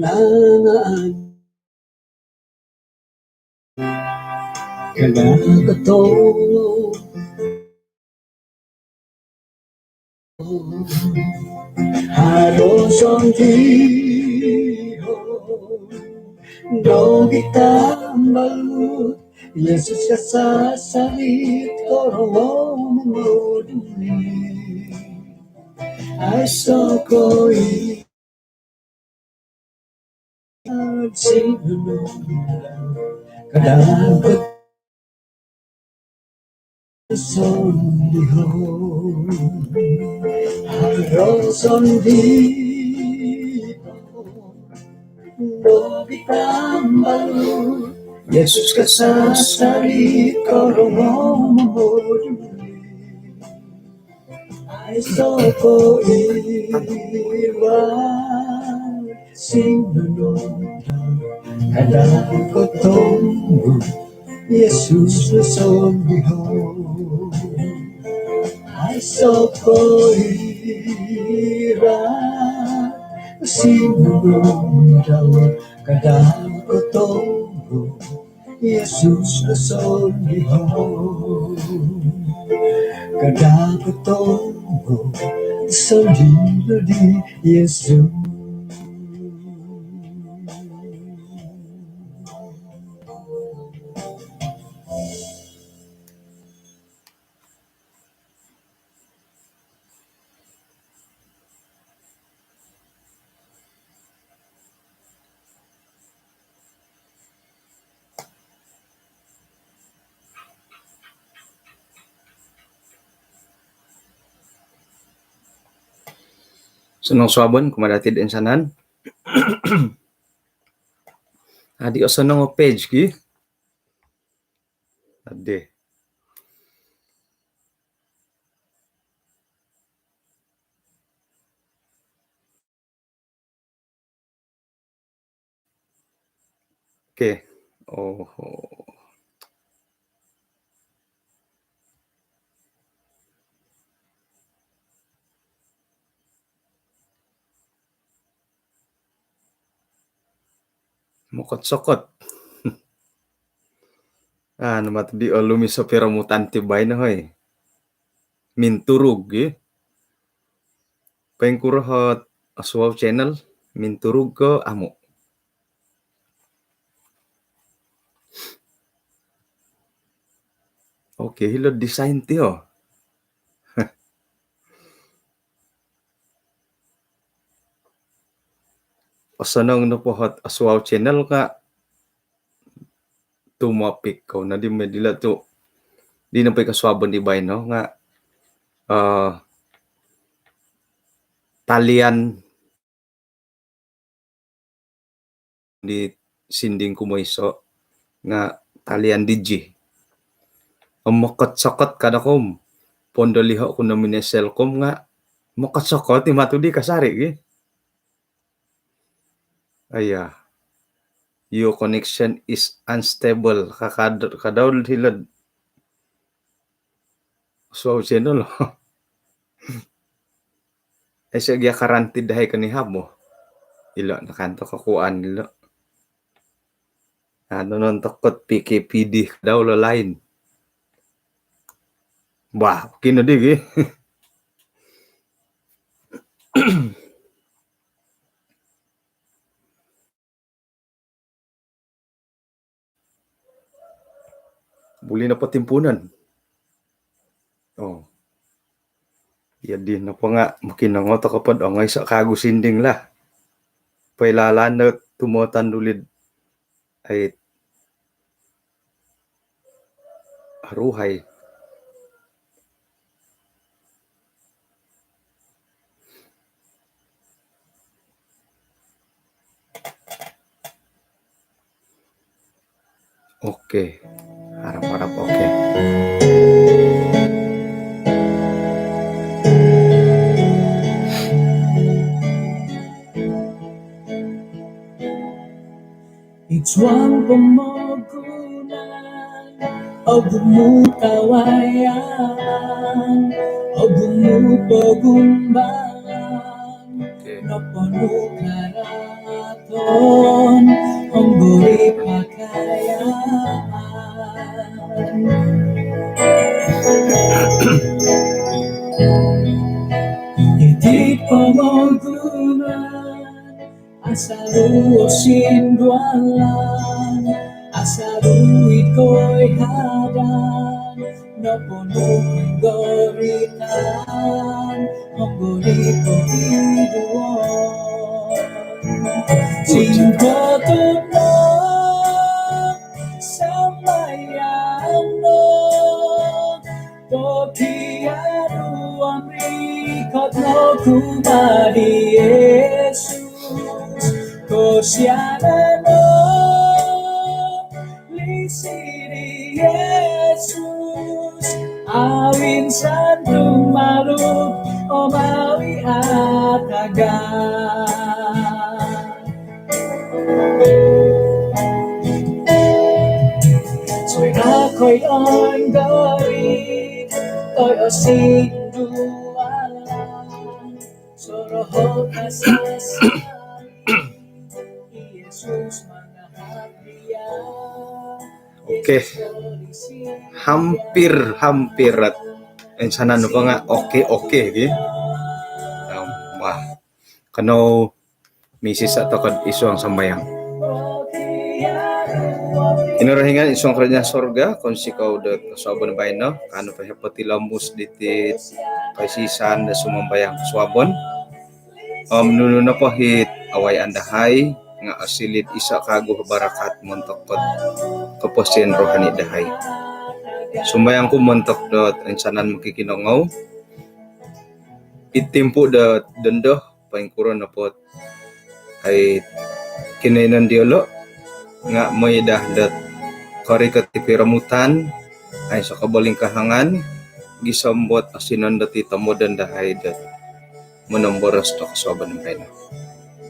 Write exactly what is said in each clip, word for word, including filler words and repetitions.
Langan kada' kotongou haro sondihou dogi tambalut, Yesus kasasari korongou moduli. Aiso ko i sinunung kada' kotongou sondihou haro sondihou dogi tambalut, Yesus kasasari korongou moduli. Aiso ko i sinunung kada' kotongou, Yesus sondihou. Aiso ko i sinunung kada' kotongou, Yesus sondihou. Kada' kotongou sondihou di Yesus. Sonong suabon kumaa dati' do insanan. Adi' osonong o page ki. Adi'. Okey. Oho. Mokot-sokot. Ah, namat di olumis o piromutan ti baino, hoi. Minturug, eh. Poingkuro ot Oswald Channel, Minturug ko amu'? Okey, hilo'd design ti, oh. Osonong nopo ot Oswald Channel nga' tumopik kou nodi mai dilo' tu'. Di nopo i kosuabon di baino nga', eh, talian di sinding kumoiso' nga' talian di ji. Om mokot-sokot kada' kou. Pondoliho' ku no mini Celcom nga' mokot-sokot i matu di kasari' gi. Aya. Your connection is unstable. Kakad-, kadaul hilo'd Oswald Channel. Aiso' gia karantid dahai konihab mo. Ilo' nakanto kokuaan ilo'. Anu non tokot P K P D kadaul o lain. Bah, kino di gi. Buli nopo timpuunon. Oh. Jadi nopo nga' mokinongou toko pod ongoi so' kagu sinding lah. Poilalan no tumotan duli'd ai aruhai. Okey. Harap-harap okey. Id suang pomogunan, ogumu' kawayaan, ogumu' pogumbalan, okey, noponu' karaatan. Om, om buli pakayaan. Iti pomogunan, asaru osindualan, asaru ikoi hadan, nopo nopo goritan, om buli pogiduon. Singkotud no sambayang no, pogiaduon rikot no kumaa di Yesus, kosianan no lisi di Yesus, au insan tumalub om au i ataga. Soira koi onggori, koi osindualan, soroho kasasai, Yesus mangahak dia. Okey. Hampir, hampir. Insanan nopo nga okey, okey, gi. Om, wah. Kanou misisa tokou id suang sambayang. Kinorohingan id suang kerajaan sorga, kounsikou do kosuabon baino, kanou po potilombus diti koisisaan do sumambayang kosuabon. Om nunu nopo it awayaan dahai nga osiliu iso kagu barakat montok dot koposion rohani dahai. Sumbayang ku montok dot insanan mokikinongou id timpu dot dondo, poingkuro nopo it kinoiyonon diolo nga mooi daa dot korikot iti piromutan, aiso kobolingkahangan, gisom dot osinon dot i tomodon dahai dot monomboros do kosuabon baino.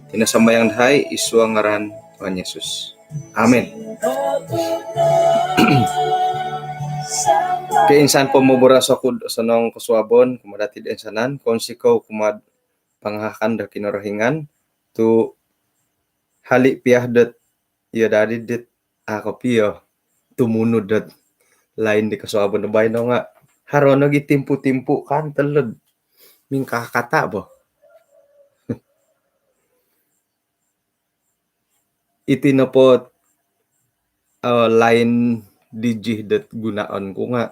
Iti no sambayang dahai id suang ngaran Tuhan Yesus. Amin. Okey, insan po moboros oku do osonong kosuabon kumaa dati do insanan, kounsikou kumaa pangahakan do Kinorohingan tu hali pia dot iyo dadi dit a kopio tumunud dot lain di kosuabon do baino nga haro nogi timpu-timpu kan tolod mingkakata bo. Iti nopo, eh, lain digi dot gunoon ku nga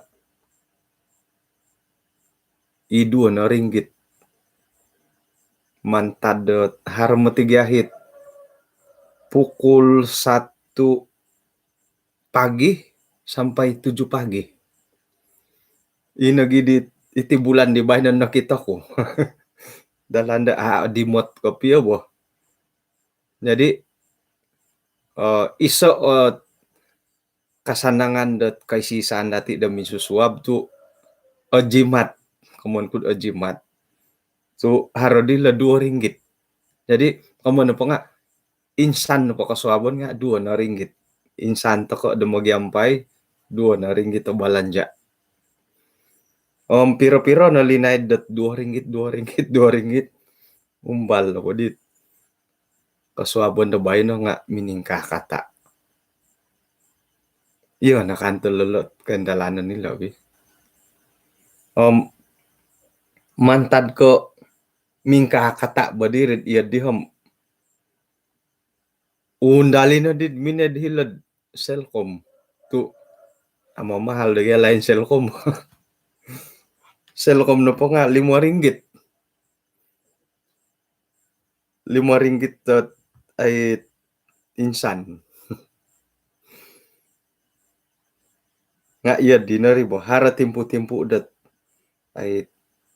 i duo no ringgit. Mantad dot haro moti gia it pukul satu pagi sampai tujuh pagi. Ino gi di iti bulan di baino nokito ku. Dalan do a dimot kopio bo. Jadi, eh, iso, eh, kasanangan dot kaisisaan dati do minsusuab tu, eh, jimat. Komoyon ku do, eh, jimat. Tu haro dilo duo ringgit. Jadi, komoyon nopo nga insan nopo kosuabon nga duo no ringgit. Insan tokou do mogiampai, duo no ringgit o balanja. Om piro-piro no linaid dot duo ringgit, duo ringgit, duo ringgit. Umbal nopo dit kosuabon do baino nga miningkakata. Iyo no kan tololot kendalanan ilo bi. Om mantad ko mingkakata bo diri iyo di om undali no di minoi di hilo'd Celcom. Tu amu mahal do gia lain Celcom. Celcom nopo nga limo ringgit. Limo ringgit dot ai insan. Nga iyo dino ri bo, haro timpu-timpu dot ai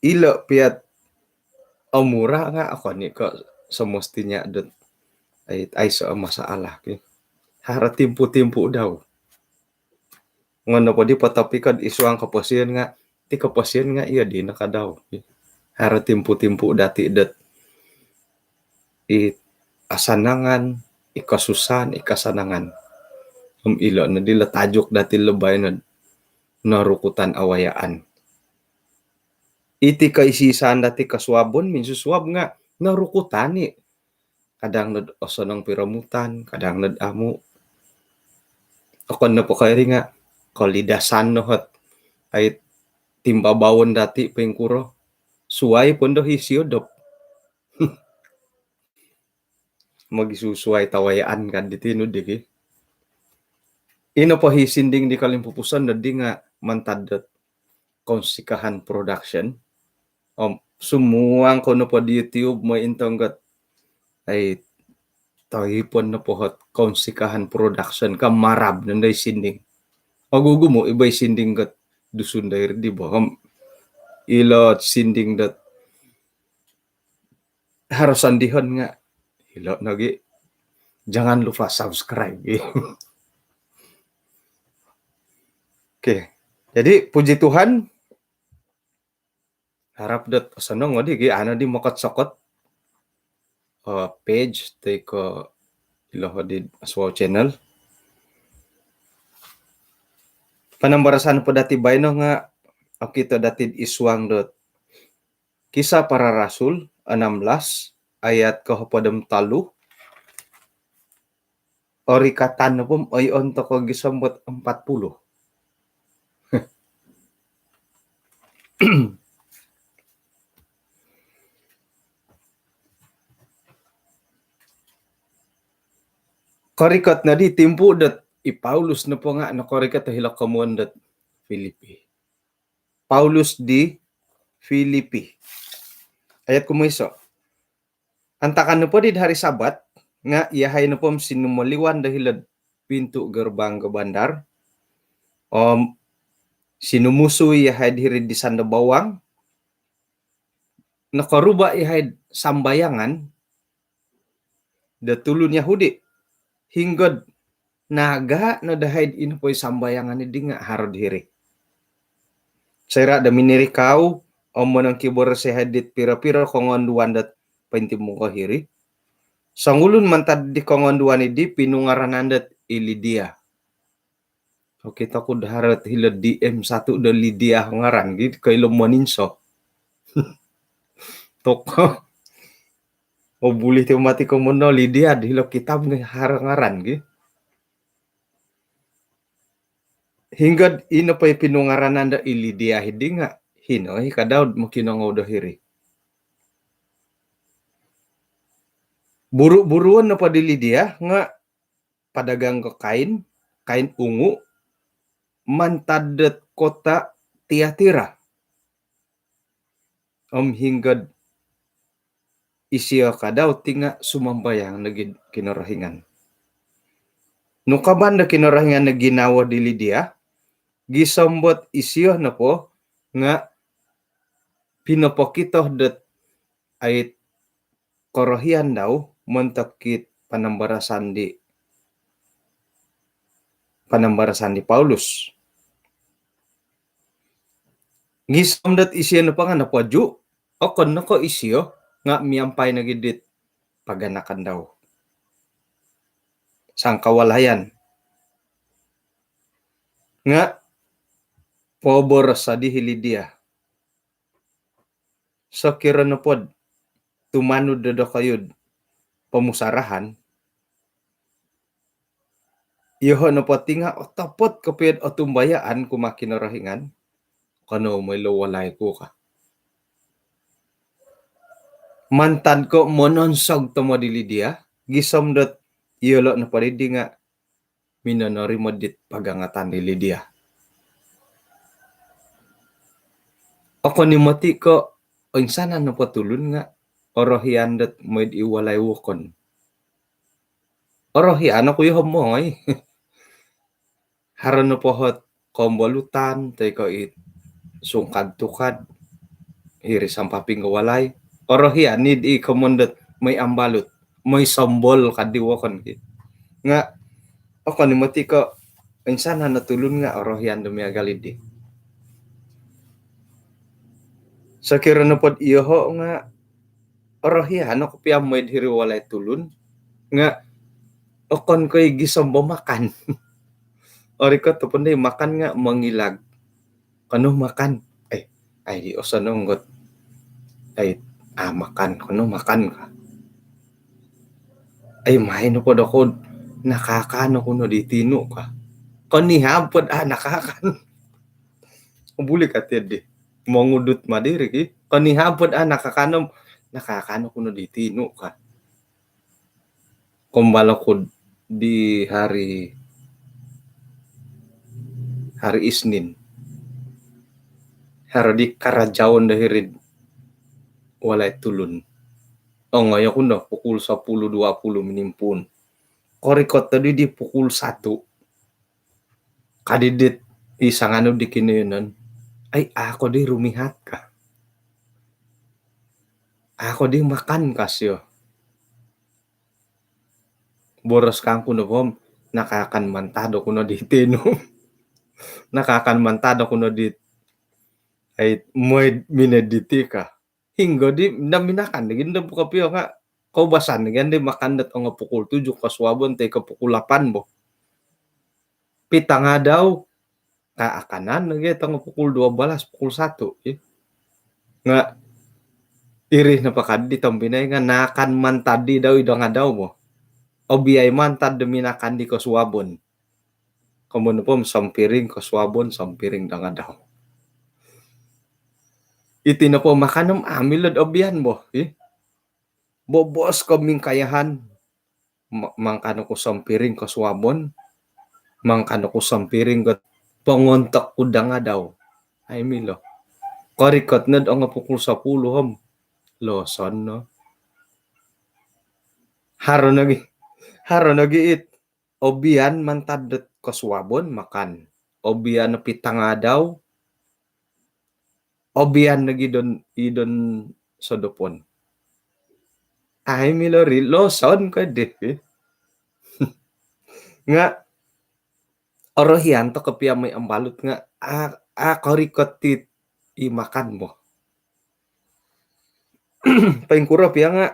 ilo pia dot omura nga okon i ko semestinya dot ai, aiso masalah ki. Haro timpu-timpu dau. Ngono po di potopik ko id suang koposion nga, ti koposion nga iyo dino ka dau. Haro timpu-timpu dati dot i asanangan, i kasusahan, i kasanangan. Om ilo no dilo tajuk dati lo baino, norukutan awayaan. Iti kaisisaan dati kosuabon minsusuab nga norukutan i. Kadang nod osonong piromutan, kadang nod amu. Okon nopo ko iri nga kolidasan no hot ai timbabaon dati poingkuro. Suai pun do hisiodop. Mogisusuai tawayaan kan diti nu diki. Ino po hi sinding di kolimpupuson dadi nga mantad dot Kounsikahan Production. Om sumuang ko nopo di YouTube moi intong got ai toipon nopo hot Kounsikahan Production ka marab nandai sinding. Ogugumu ibai sinding got Dusun dai di bohom. Ilo sinding dot harus andihon nga ilo nogi. Jangan lupa subscribe. Oke. Jadi puji Tuhan, harap dot senang odi gi ana di mokot sokot eh, page toi ko ilo di Aswau channel. Panambarasan po dati baino nga okito dati isuang dot Kisah Para Rasul enam belas ayat kohopod om tolu. Orikatan nopo om oion toko gisom bot empat puluh. Korikot nodi timpu dot i Paulus nopo nga nokorikot hilo komoyon dot Filipi. Paulus di Filipi. Ayat kumoiso. Antakan nopo di hari Sabat nga iyahai nopo om sinumoliwan do hilo'd pintu gerbang do bandar om sinumusui iyahai diri di sanda bawang. Nokoruba iyahai sambayangan do tulun Yahudi. Hinggod naga no dahai ino poi sambayangan di nga haro diri. Soira do minirikau om monongkibor sihai dit piro-piro kongonduan dot pointimung ko hiri. Songulun mantad di kongonduan di pinungaranan dot i Lidia. Okito ku do haro hilo D M satu do Lidia ngaran gi koilo moninso. Toko. Oh, boleh tu mati komoyon Lidia di hilo kitab ngai haro ngaran gi. Hinggod ino poi pinungaranan do i Lidia hidi nga hino hi ka Daud mokinongou do hiri. Buru-buruon nopo di Lidia nga padagang ko kain, kain ungu mantad dot kota Tiatira. Om hinggod isio ka Daud ti nga sumambayang nogi Kinorohingan. Nukaban do Kinorohingan no ginawo di Lidia, gisom bot isio nopo nga pinopokito dot ai korohian dau montok it panambarasan di panambarasan di Paulus. Gisom dot isio nopo nga nopoju, okon no ko isio nga miampai nogi dit paganakan dau. Sangkawalayan. Nga poboros adi hi Lidia. Sokiro nopod tumanud do dokoyu'd pomusarahan, iyoho nopo ti nga otopot kopio'd otumbayaan kumaa Kinorohingan, kanou moi lo walai ku ka. Mantad ko mononsog tomod i Lidia, gisom dot iyolo nopo di nga minonorimo dit pagangatan di Lidia. Okon i moti ko oinsanan nopo tulun nga orohian dot moi'd i walai wokon. Orohian oku iyoho mongoi. Haro nopo hot kombolutan toi ko i sungkad tukad hiri sampaping ko walai. Orohian ni di komoyon dot moi ambalut, moi sombol kadi wokon ki. Nga okon i moti ko oinsanan no tulun nga orohian do miagal di. Sokiro nopod iyoho nga orohian oku pia moi'd hiri walai tulun nga okon ko i gisom bo makan. Orikot topon di makan nga mongilag. Kanou makan. Eh, ai di osonong got. Ai, ah, makan. Kanou makan ka. Ai, main po do kod, nakaakan oku no di tinu ka. Koni hapod, ah, nakaakan. Buli ka ti di. Mongudut madiri ki. Koni hapod, ah, nakaakan om, nakaakan oku no di tinu ka. Kombal oku di hari, hari Isnin. Haro di karajaon do hiri'd walai tulun. Ongoi oku no pukul sapuluh dua puluh minimpuun. Korikot tadi di pukul satu. Kadidit i sanganu di kinoyonon. Ai, a' ko di rumihat ka. A' ko di makan ka sio. Boros kangku no po om, nakaakan mantad oku no di tinu. Nakaakan mantad oku no di, ai, mooi minoi diti ka. Hinggo di, nda minakan di, nda buka pio nga, koubasan di, nda makan dot ongo pukul tujuh kosuabon toi ko pukul lapan bo. Pitangadau, ka akanan lagi tongo pukul dua belas, pukul satu, i. Nga, iri no po ka di tompinai nga, naakan mantad di dau id dangadau bo. Obiai mantad do minakan di kosuabon. Komoyon po om sompiring kosuabon, sompiring dangadau. Iti no po makan om a' milo do obian bo, i. Bobos ko mingkayahan. Ma-, mangakan oku sompiring kosuabon, mangakan oku sompiring ko pongontok ku dangadau. Ai milo. Korikot nod ongo pukul sapuluh om. Loson no. Haro nogi, haro nogi it obian mantad dot kosuabon makan. Obian pitangadau, obian nogi don, i don sodopon. Ai milo ri loson ko di. Nga orohian toko pia mooi ambalut nga a, a korikot it i makan bo. Poingkuro pia nga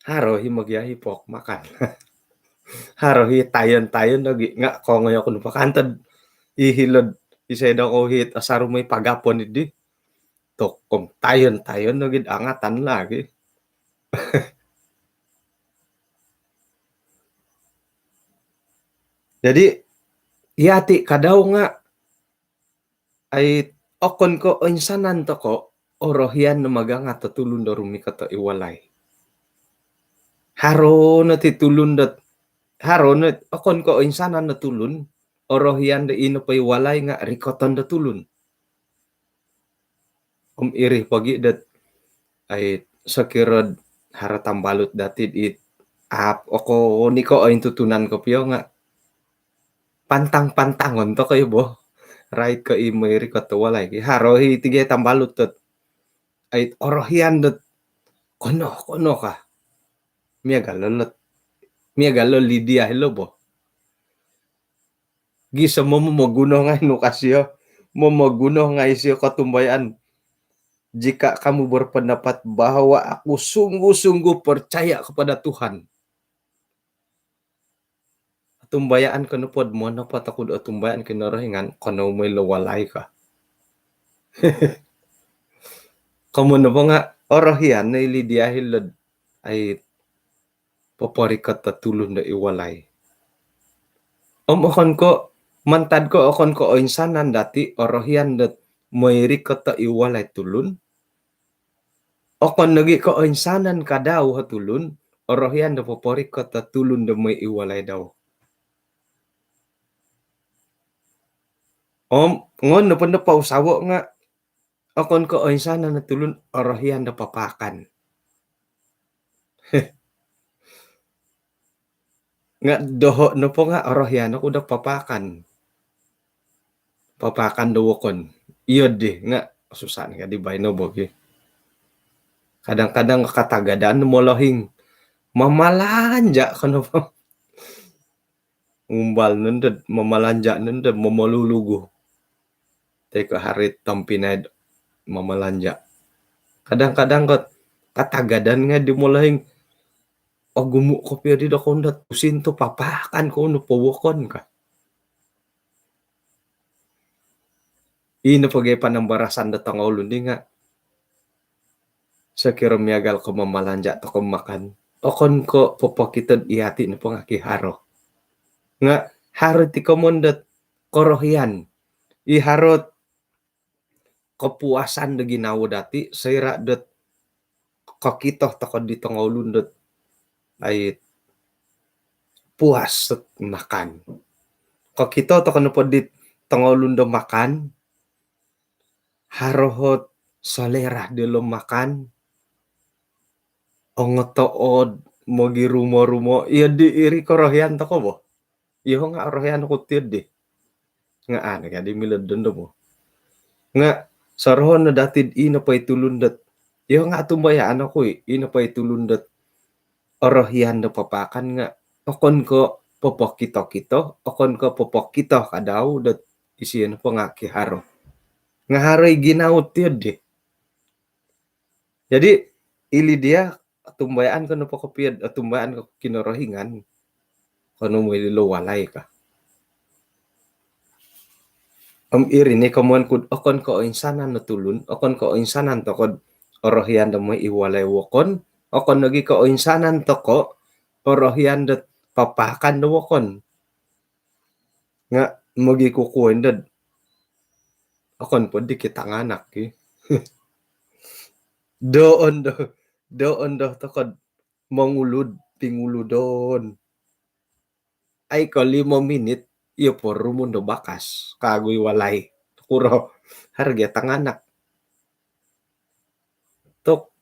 haro hi mogiahi pok makan. Haro hi tayon-tayon lagi nga kongoi oku no po kantod i hilo'd isai do ko hi asaru mooi pagapon di. Tokom tayon-tayon lagi angatan lagi. Jadi, yati kadau nga ai okon ko oinsanan toko orohian no magangat o tulun do rumikot o id walai. Haro no ti tulun dot, haro no okon ko oinsanan no tulun, orohian do ino po id walai nga rikoton do tulun. Om iri pogi dot ai sokiro haro tambalut dati it aap okon i ko ointutunan kopio nga pantang-pantangon toko i bo. Rait ko i mooi rikot o walai ki. Haro hi tiga tambalut dot ai orohian dot kono, kono ka. Miagal lo lot. Miagal lo Lydia hilo bo. Gisom momoguno ngai nu ka sio. Momoguno ngai sio kotumbayaan. Jika kamu berpendapat bahwa aku sungguh-sungguh percaya kepada Tuhan. Otumbayaan ko nopo do monopot oku do otumbayaan Kinorohingan, kono mooi lo walai ka. Komoyon nopo nga orohian no i Lydia hilo dot ai poporikot o tulun do id walai. Om okon ko mantad ko okon ko oinsanan dati orohian dot mooi rikot o id walai tulun. Okon nogi ko oinsanan kadau o tulun orohian do poporikot o tulun do mooi id walai dau. Om ngon nopo do pausawo nga okon ko oinsanan o tulun orohian do papaakan. Nga doho nopo nga orohian oku do papaakan. Papaakan do wokon. Iyo di nga susah ni ka di baino bo ki. Kadang-kadang katagadan molohing. Mamalanja ko nopo. Umbal nondo, mamalanja nondo, momolulugu. Toi ko haro tompinai mamalanja. Kadang-kadang ko katagadan ngai di molohing. Ogumu kopio di do kondo tusin tu papaakan ko nu po wokon ka. Ino pogi panambarasan do tongoulun di nga sokiro miagal ko mamalanja toko makan. okon ko' popokito dot iyati' nopo nga' kiharo. Nga' haro ti komoyon dot korohian. I haro kopuasan do ginawo dati' soira' dot kokito toko' di tongoulun dot ai puas dot makan. Kokito toko' nopo di tongoulun do makan, haro ot selera dilo makan, ongotood, mogirumo-rumo, iyo di iri korohian toko' bo. Iyo nga' orohian oku ti di. Nga' anu kadi milo dondo bo. Nga' sorohon no dati' ino po i tulun dot. Iyo nga' tumbayaan oku i, ino po i tulun dot orohian do papaakan nga' okon ko' popokito-kito, okon ko' popokito kadau dot isio nopo nga' kiharo. Nga' haro i ginawo ti di. Jadi, ili dia, tumbayaan ko nopo kopio, tumbayaan ko Kinorohingan, kono mooi ilo walai ka. Om iri ni komoyon ku dot okon ko' oinsanan no tulun, okon ko' oinsanan toko' dot orohian do mooi i walai wokon, okon nogi ko' oinsanan toko' orohian dot papaakan do wokon. Nga' mogikukuo indo dot okon po di kitanganak ki. Doon do, doon do toko' dot mongulud, pinguludon. Ai ko limo minit, iyo po rumun do bakas, kagu i walai. Kuro, haro gia tanganak. Tok,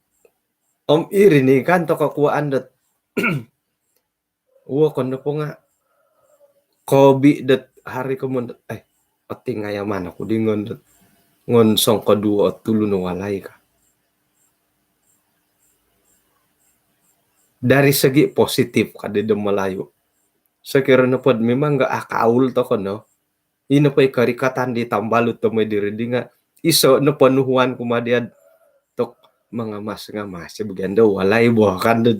om iri ni kan toko' kuaan dot wokon nopo nga' kobi dot hari komoyon dot, eh, otingayaman oku di ngoyon dot, ngoyon songkoduo o tulun o walai ka. Dari segi positif kadi do Melayu. Sokiro nopo dot memang nga' akaul toko' no, ino po i korikatan di tambalut do mooi diri di nga' iso no ponuhuan kumaa dia dot tok mangamas-ngamas i bagian do walai bo kan do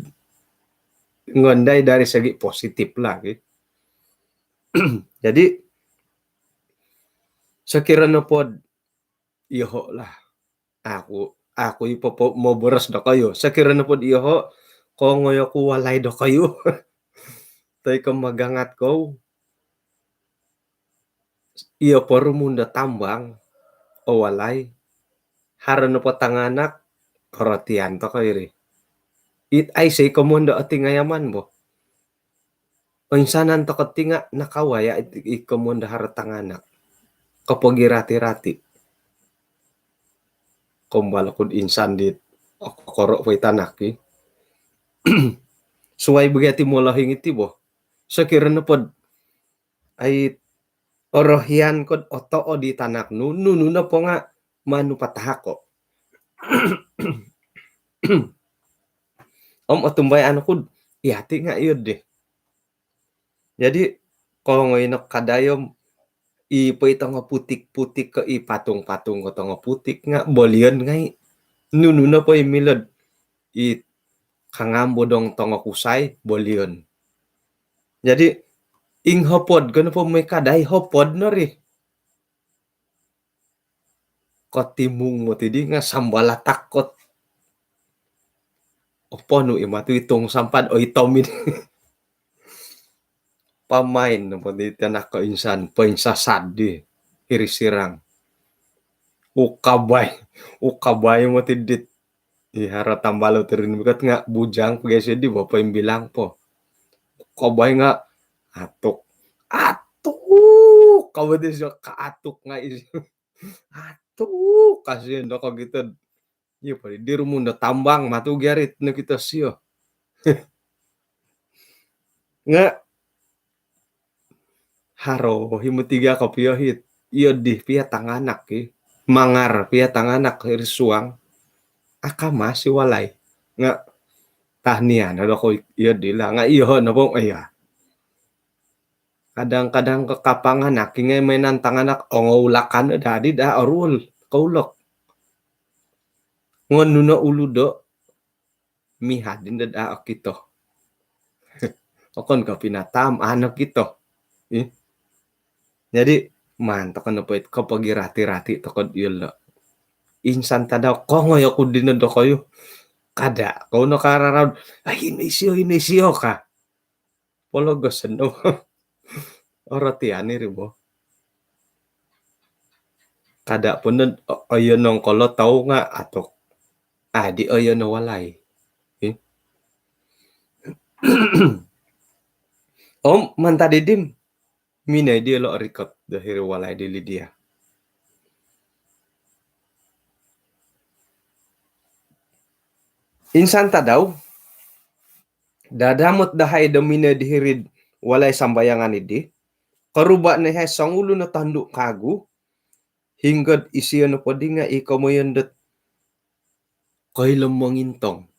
ngondai dari segi positif lah ki. Jadi, sokiro nopo dot iyoho' lah. Aku, aku i popo-, moboros dokoyu. Sokiro nopo dot iyoho', kongoi oku walai dokoyu. Toi ko' magangat kou. Iyo po rumun do tambang o walai. Haro nopo tanganak, korotian toko' iri. It aiso i komoyon do otingayaman bo. Oinsanan toko' ti nga' nakawaya' i komoyon do haro tanganak. Kopogirati-rati. Kombal oku dot insan dit okoro' po i tanak i. Suwai bo gia ti molohing iti bo. Sokiro nopo dot ai orohian ko dot otood i tanak nu, nunu nopo nga' maan nu patahako'. Om otumbayaan oku dot iyati' nga' iyo di. Jadi, kongoi no kadai om i po i tongo putik-putik ko i patung-patung ko tongo putik nga' bolion ngai'. Nunu nopo i milo dot i kangambodong tongo kusai, bolion. Jadi, inghopod ko nopo mooi kadai, hopod no ri. Kotimung moti di nga' sambalatak kot. Oponu' i matu itung sampad, oi, tomin. Pamain nopo di tanak ko insan, poinsasad di hiri sirang. Ukabai, ukabai moti dit. I haro tambalut iri mikot nga' bujang po gia sio di bo, poimbilang po. Ukabai nga' atuk. Atuk! Kawo di sio ka atuk ngai' isio. Atuk! Kasio do kokito. Iyo po di rumun do tambang, matu gia ri nokito sio. Nga' haro i moti gia kopio it. Iyo di pia tanganak i. Mangar pia tanganak iri suang. Akamas i walai. Nga' tahnian oku iyo di lah. Nga' iyoho' nopo, iya. Kadang-kadang ko kapanganak i ngai' mainan tanganak, ongoulakan dadi daa oruol koulok. Ngoyon nu no uludo', mihad indo daa okito. Okon ko pinataam, a' nokito. Ih. Jadi, maan toko' nopo it kopogirati-rati toko' diyolo'. Insan tadau, kongoi oku dino dokoyu. Kada' kou no kararaud, "Ai, ino isio, ino isio," ka. Pologoson no. Orotian iri bo. Kada' po nod o-, oyo nongkolo tau nga' atuk. Adi oyo no walai. Eh? Om mantad iddi, minoi diyolo' rikot do hiri walai di Lidia. Insan tadau, dadamot dahai do minoi di hiri'd walai sambayangan iddi, koruba' no ihai songulun o tondu' kagu, hinggod isio nopoddi nga' i komoyon dot koilo mongintong,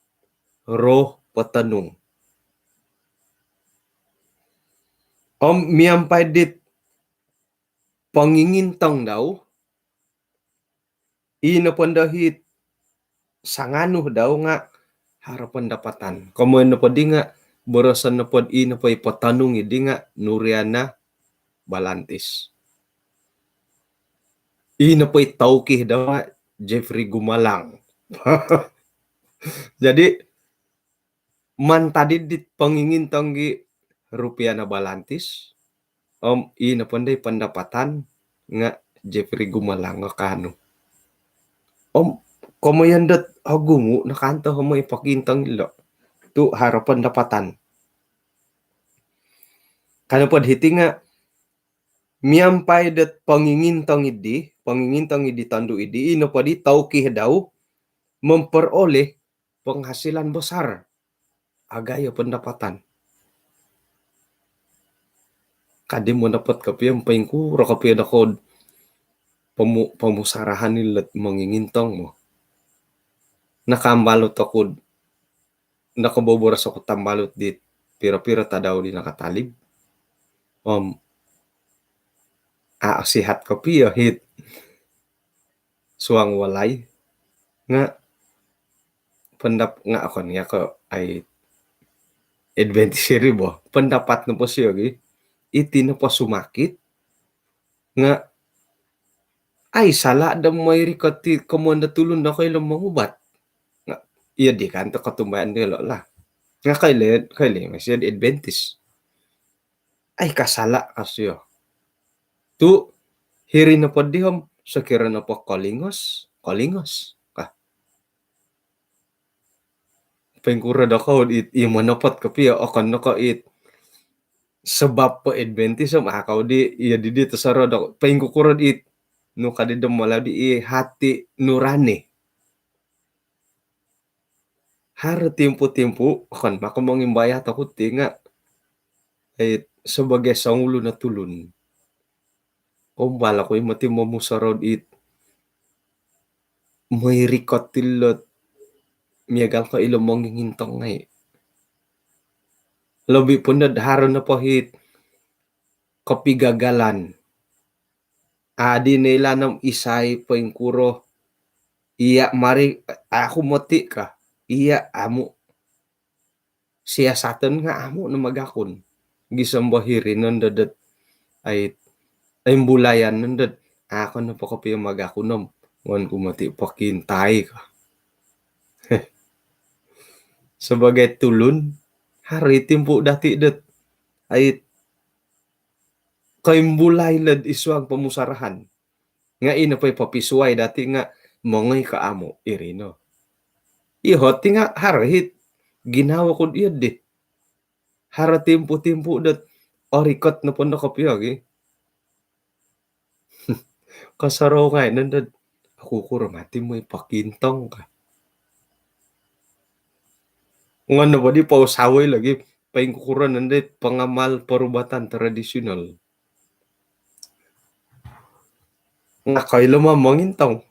roh potonung. Om miampai dit pongingintong dau, i nopo ndo hit sanganu dau nga' haro pendapatan. Komoyon nopoddi nga' boroson nopod i nopo i potonung iddi nga' Nuriana Balantis. I nopo i tauki dau nga' Jeffrey Gumalang. Jadi, mantad iddi pongingintong gi Rupiana Balantis, om i nopo ndo i pendapatan nga' Jeffrey Gumalang nga' kaanu. Om komoyon dot ogumu' no kanto mooi pokintong ilo'. Tu' haro pendapatan. Ka nopod hiti nga' miampai dot pongingintong iddi, pongingintong iddi tondu' iddi, i nopoddi tauki dau memperoleh penghasilan besar. Agayo pendapatan. Kadi monopot kopio, poingkuro kopio dokoyu'd pomu-, pomusarahan ilo'd mongingintong mo. Nakambalut oku'd, nakaboboros oku'd tambalut dit piro-piro tadau di nakatalib. Om a' sihat kopio hit suang walai. Nga' pendap-, nga' okon nga' ko' ai Adventist iri bo. Pendapat nopo sio gi, iti nopo sumakit nga' ai sala' do mooi rikot i komoyon do tulun do koilo mongubat. Nga' iyo di kan to kotumbayaan dilo' lah. Nga' koilo, koilo masi di Adventist. Ai kasala' ka sio. Tu' hiri nopoddi om sokiro nopo kolingos, kolingos ka. Poingkuro dokoyu'd it, i monopot kopio, okon no ko' it sebab po Adventist om a' kou di, iyo didi tosoro do, poingkukuro'd it, nu kadi do molau di, i hati nurani. Haro timpu-timpu, okon mako mongimbayat oku ti nga', it, sebagai songulun o tulun, koumbal oku i moti momusorou'd it mooi rikot ilo'd miagal ko' ilo mongingintong ngai'. Lobi' po nod haro nopo hit kopigagalan. Adi noilaan om isai, poingkuro, iya' mari, aku moti ka, iya' amu' siasaton nga' amu' no magakun. Gisom bo hiri nondo dot ai, ai imbulayan nondo dot, a' ko nopo kopio magakun om ngon ku moti pokiintai ka. Sebagai tulun, haro i timpu dati dot ai koimbulai lod isuang pomusarahan. Nga' ino po i popisuai dati nga' mongoi ka amu', iri no. Iyoho' ti nga' haro hit ginawo ku'd iyo di. Haro timpu-timpu dot orikot nopo ndo kopio gi. Kosorou ngai' nondo dot, aku kuro moti mooi pokintong ka. Ngon nopo di pousawoi lagi, poingkukuro nondo i pengamal perubatan tradisional. Nga' koilo ma mongintong.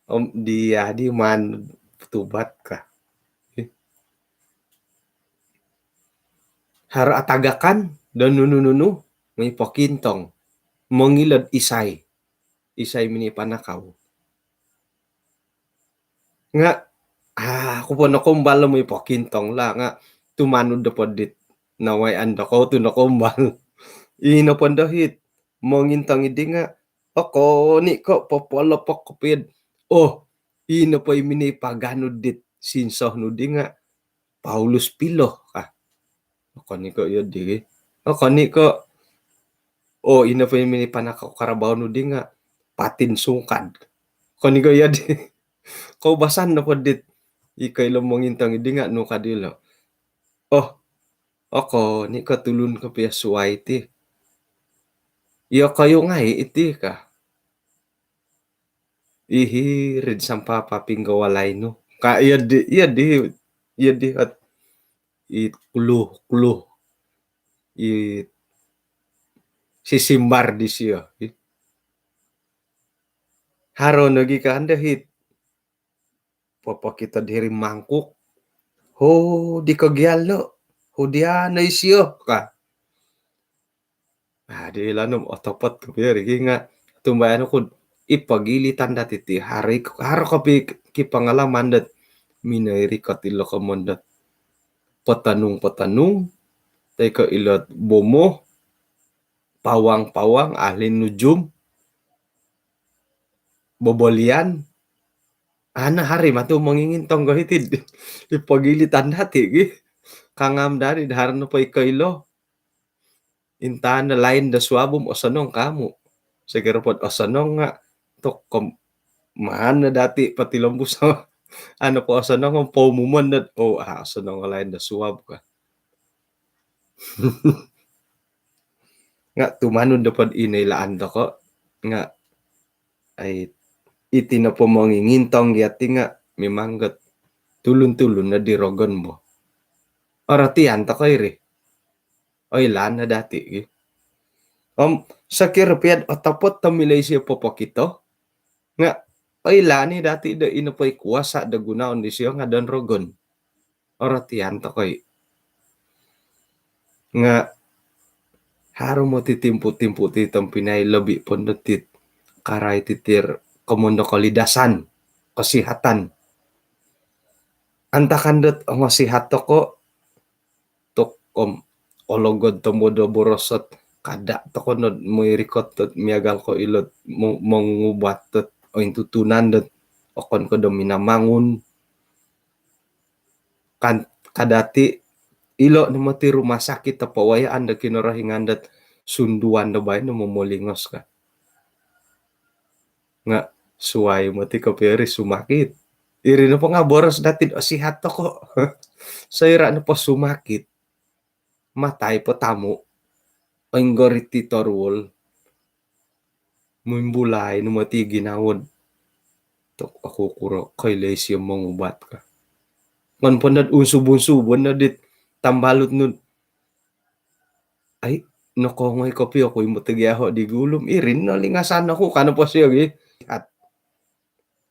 Om dia di maan tubat ka. Haro atagakan do nunu-nunu, mooi pokintong. Mongilo'd isai. Isai minipanakau. Nga' aku po nokoumbal mooi pokintong lah, nga' tumanud do podit nawayaan dokoyu tu nokoumbal. Ino po ndo hit mongintong iddi nga' okon i' ko' popolopok kopio'd, oh, Ino po i mini paganu dit sinso nu di nga Paulus Pilo ka. Okon i ko iyo di. Okon i ko, oh, ino po i mini panaka karabau nu di nga Patin Sungkad. Okon i ko iyo di. Koubasan nopo dit i koilo mongintong di nga nu ka dilo. Oh, okon i ko tulun kopio suai ti. Iyo koyu ngai iti ka. Ihi rid sampa papinggo walai nu. Ka iyo di, iyo di, iyo di ot, i kuluh, kuluh. I sisimbar disio. I. Haro nogi ka anda hit. Popokito diri mangkuk. Ho di kogial lo. Ho dia no isio ka. Ah, di ilanum otopot kopio ri ki nga tumbayaan ku ipagilitan dati ti hari, haro kopi ki pangalaman dot minoi rikot ilo komon dot potonung-potonung, toi ko ilo bomoh, pawang-pawang, ahli nujum, bobolian. Ana hari matu mongingintong go hiti ipagilitan dati ki. Kangam dari dahar nopo i koilo. Intaan no lain do suabum osonong kamu. Sokiro pod osonong nga tok kom mana dati patilombus. Ano po osonong om poumumon dot, oh, ah, osonong lain do suab ka. Nga tumanud dopod ino ilaan toko nga ai iti nopo mongingintong giati nga mimang got tulun-tulun no di rogon bo. Orotian toko iri. Oilaan no dati gi. Om sokiro piad otopot tomilai sio popokito nga oilaan i dati do ino po i kuasa do gunaon disio nga don rogon. Orotian toko i. Nga haro moti timpu-timpu ti tompinai lobi pon dot tit karai titir komondo kolidasan, kesihatan. Antakan dot ongosihat toko tok om ologod tombo do borosot kada toko nod moi rikot dot miagal ko ilot mo-, mongubat dot ointutunan dot okon ko do minamangun. Kan kadati ilo no moti rumah sakit topowayaan do Kinorohingan dot sunduan do baino momolingos ka. Nga suai moti kopio ri sumakit. Iri nopo nga boros dati do sihat toko. Soira nopo sumakit, matai po tamu, oinggoriti toruol, mimbulai no moti ginawo dot oku kuro koilo isio mongubat ka. Ngon pondod unsub-unsubon no dit tambalut nu. Ai, nokongoi kopio ku imbo tegiaho di gulum, irin no lingasan oku kano po sio gi. At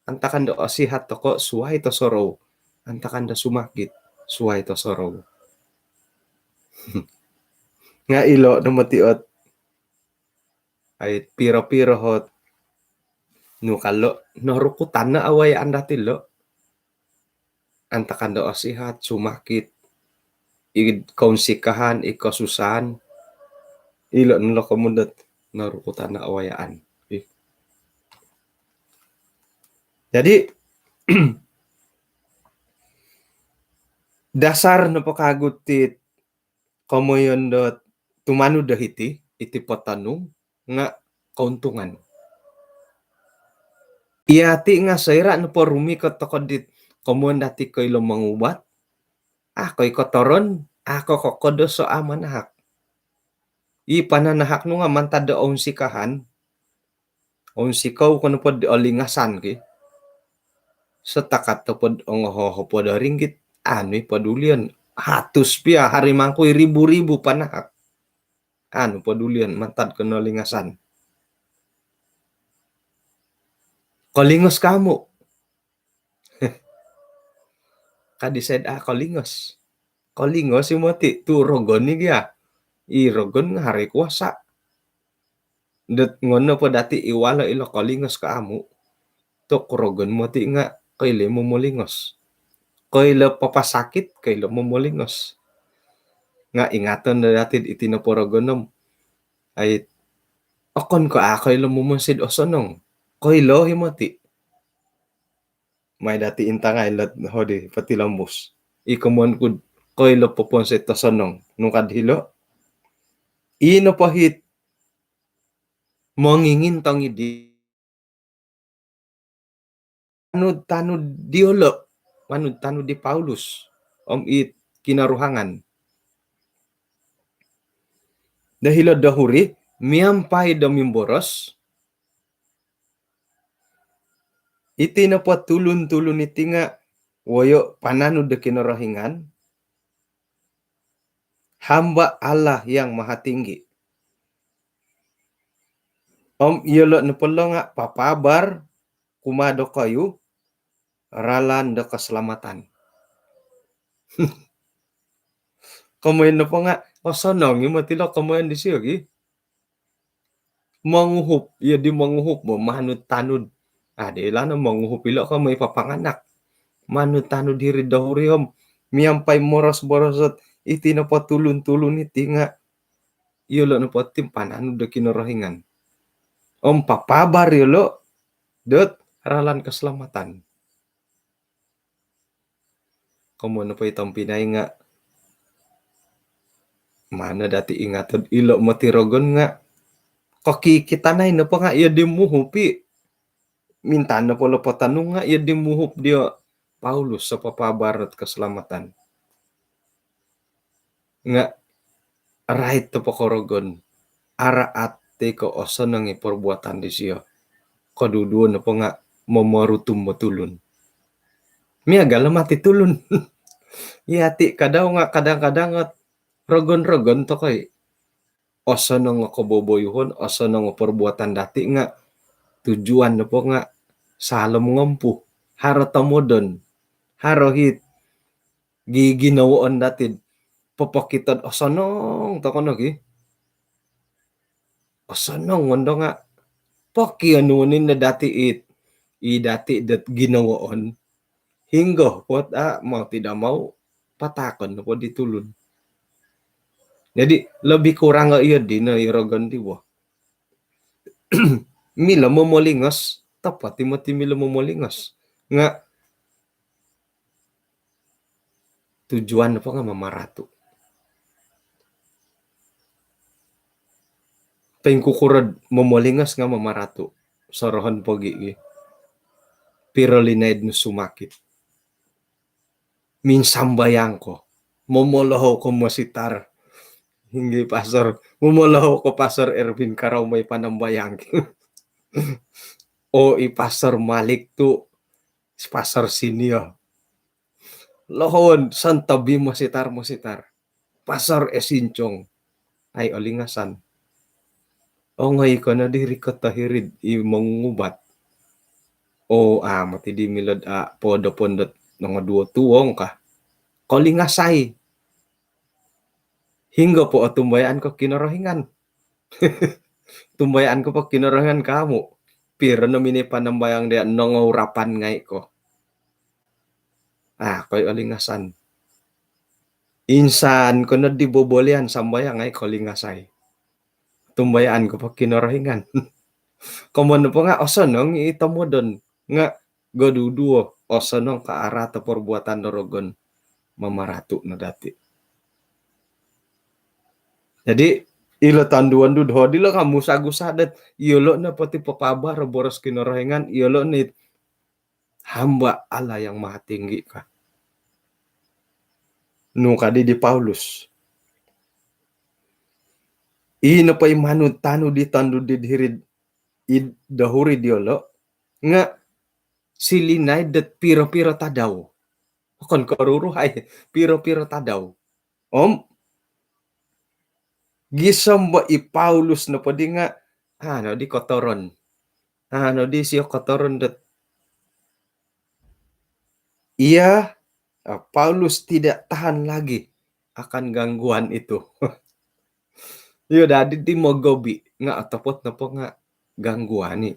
antakan do osihat toko suai tosorou. Antakan do sumakit suai tosorou. Nga ilo no moti ot ai piro-piro hot nu kalo norukutan no awayaan dati lo. Antakan do osihat, sumakit, i kounsikahan, i kosusahan, ilo no lo komon dot norukutan no awayaan. Ih. Jadi dasar nopo kagu ti komoyon dot tumanud do hiti, iti potonung nga keuntungan. Iati nga soira nopo rumikot toko dit komoyon dati koilo mongubat, ah, koi kotoron, ah, ko kokodoso amanahak. I pananahak nu nga mantad do ounsikahan, ounsikou ko nopo di olingasan ki. Setakat topod ongoho hopod do ringgit, anu i podulion. Hatus pia hari mangkui ribu-ribu panahak. Anu podulion mantad ko nolingasan. Kolingos kamu. Kadi said ah kolingos. Kolingos i moti tu rogon i gia. I rogon nga hari kuasa. Dot ngono po dati iwalo ilo kolingos ka amu. Tok rogon moti nga koilo momolingos. Koilo papasakit, koilo momolingos. Nga ingaton do dati iti nopo rogon om ai okon ko a koilo momonsid osonong. Koilo i moti. Mai dati intangai lot hodi potilombus. I komoyon kud koilo poponsoi tosonong. Nung kad hilo, i nopo hit mongingintong di tanud-tanud diolo, manud-tanud di Paulus om it Kinoruhangan do hilo do huri, miampai do mimboros, iti nopo tulun-tulun iti nga woyo pananud do Kinorohingan, hamba Allah yang Mahatinggi. Om iyolo nopo lo nga papabar kumaa dokoyu ralan do keselamatan. Komoyon nopo nga osonong i moti lo komoyon disio gi. Monguhup, iyo di monguhup bo, manud-tanud. Adi ilano monguhup ilo ko moi papanganak. Manud-tanud hiri do huri om miampai moros-boros dot iti nopo tulun-tulun iti nga iyolo nopo ti pananud do Kinorohingan. Om papabar iyolo dot ralan keselamatan. Komoyon nopo i tompinai nga mana dati ingatod ilo moti rogon nga kokikitanai nopo nga iyo di muhup i. Minta nopo lo potanung nga iyo di muhup dio Paulus so papabar dot keselamatan. Nga rait topo ko rogon, araat toi ko osonong i perbuatan disio. Koduduo nopo nga momorutum bo tulun. Miagal lo mati tulun. Iya ti kadau nga kadang-kadang ngot rogon-rogon tokoi. Osonong o koboboyuhon, osonong o perbuatan dati nga tujuan nopo nga salom ngompu. Haro tomodon, haro hit gi- ginowoon dati popokito do osonong toko no gi. Osonong ondo nga pokionuon i no dati it, i dati dot ginowoon. Hinggo pot a mau tidak mau patakon nopo di tulun. Jadi lebih kurang o iyo dino i rogon di bo. Milo momolingos, topot i moti milo momolingos. Nga tujuan nopo nga mamaratu. Poingkukuro do momolingos nga mamaratu. Sorohon pogi gi. Piro linaid nu sumakit. Minsambayang ko. Momolohou ko mositar. Hinggi pastor. Momolohou ko Pastor Erwin Karau moi panambayang. O i Pastor Malik tu pastor senior. Lohon santabi mositar-mositar. Pastor Esincong. Ai olingasan. Ongoi ko no di rikot o hirid i mongubat. O a moti di milod a podopon dot nongo duo tuong ka. Kolingasai. Hinggo po otumbayaan ko Kinorohingan. Tumbayaan ko po Kinorohingan kamu. Piro no mini panambayang dia nongo urapan ngai ko. Ah, koi olingasan. Insan ko no di bobolian sambayang ai kolingasai. Tumbayaan ko po Kinorohingan. Komoyon nopo nga osonong i tomodon nga goduduo osonong ka araat o perbuatan do rogon mamaratu no dati. Jadi ilo tanduan dud hodi lo kamu sagu sadat iyolo no poti papabar boros Kinorohingan iyolo ni hamba Allah yang Mahatinggi ka. Nu kadi di Paulus. Ino po i manud tanu di tandu di diri i dahuri diolo nga silinai dot piro-piro tadau. Okon ko ruruhai, piro-piro tadau. Om gisom bo i Paulus nopo di nga ano di kotoron. Ano di sio kotoron dot ia, ah, Paulus tidak tahan lagi akan gangguan itu. Iyo dadi di mogobi nga otopot nopo nga gangguan i.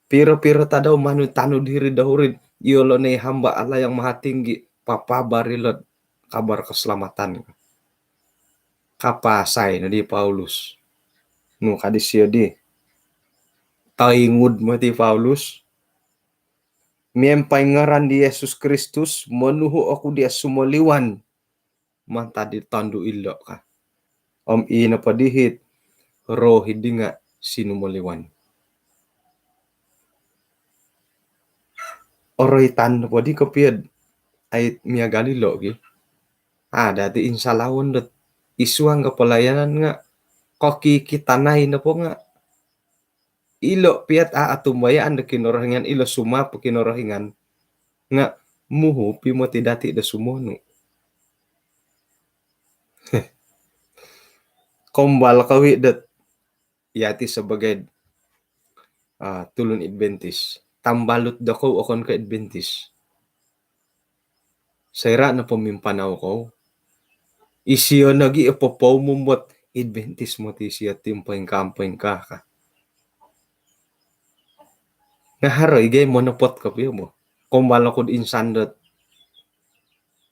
Piro-piro tadau manu tanu diri dahuri iyolo ni hamba Allah yang Mahatinggi papabar ilot kabar keselamatan. Kapasai no di Paulus. Nu kadi sio di. Taingud mati Paulus. miampai ngaran di Yesus Kristus, monuhu oku dia sumoliwan mantad di tondu ilo ka. Om ino po dihit roh idi nga sinumoliwan. Oroitan po di kopiod ait miagal ilo gi. Ada ti insalawon dot isuang ke pelayanan nga koki kitanai nopo nga ilo piat a atumbayaan do Kinorohingan, ilo sumap Kinorohingan nga muhu pi moti dati do sumonu. Kombal kawi dot yati sebagai uh, tulun Adventist. Tambalut do kou okon ke Adventist. Soira nopo mimpanau kou, isio nogi ipopou mumbot Adventist moti isio ti poingkaa-poingkaa ka. Nga haro igai monopot kopio bo. Kombal oku do insan dot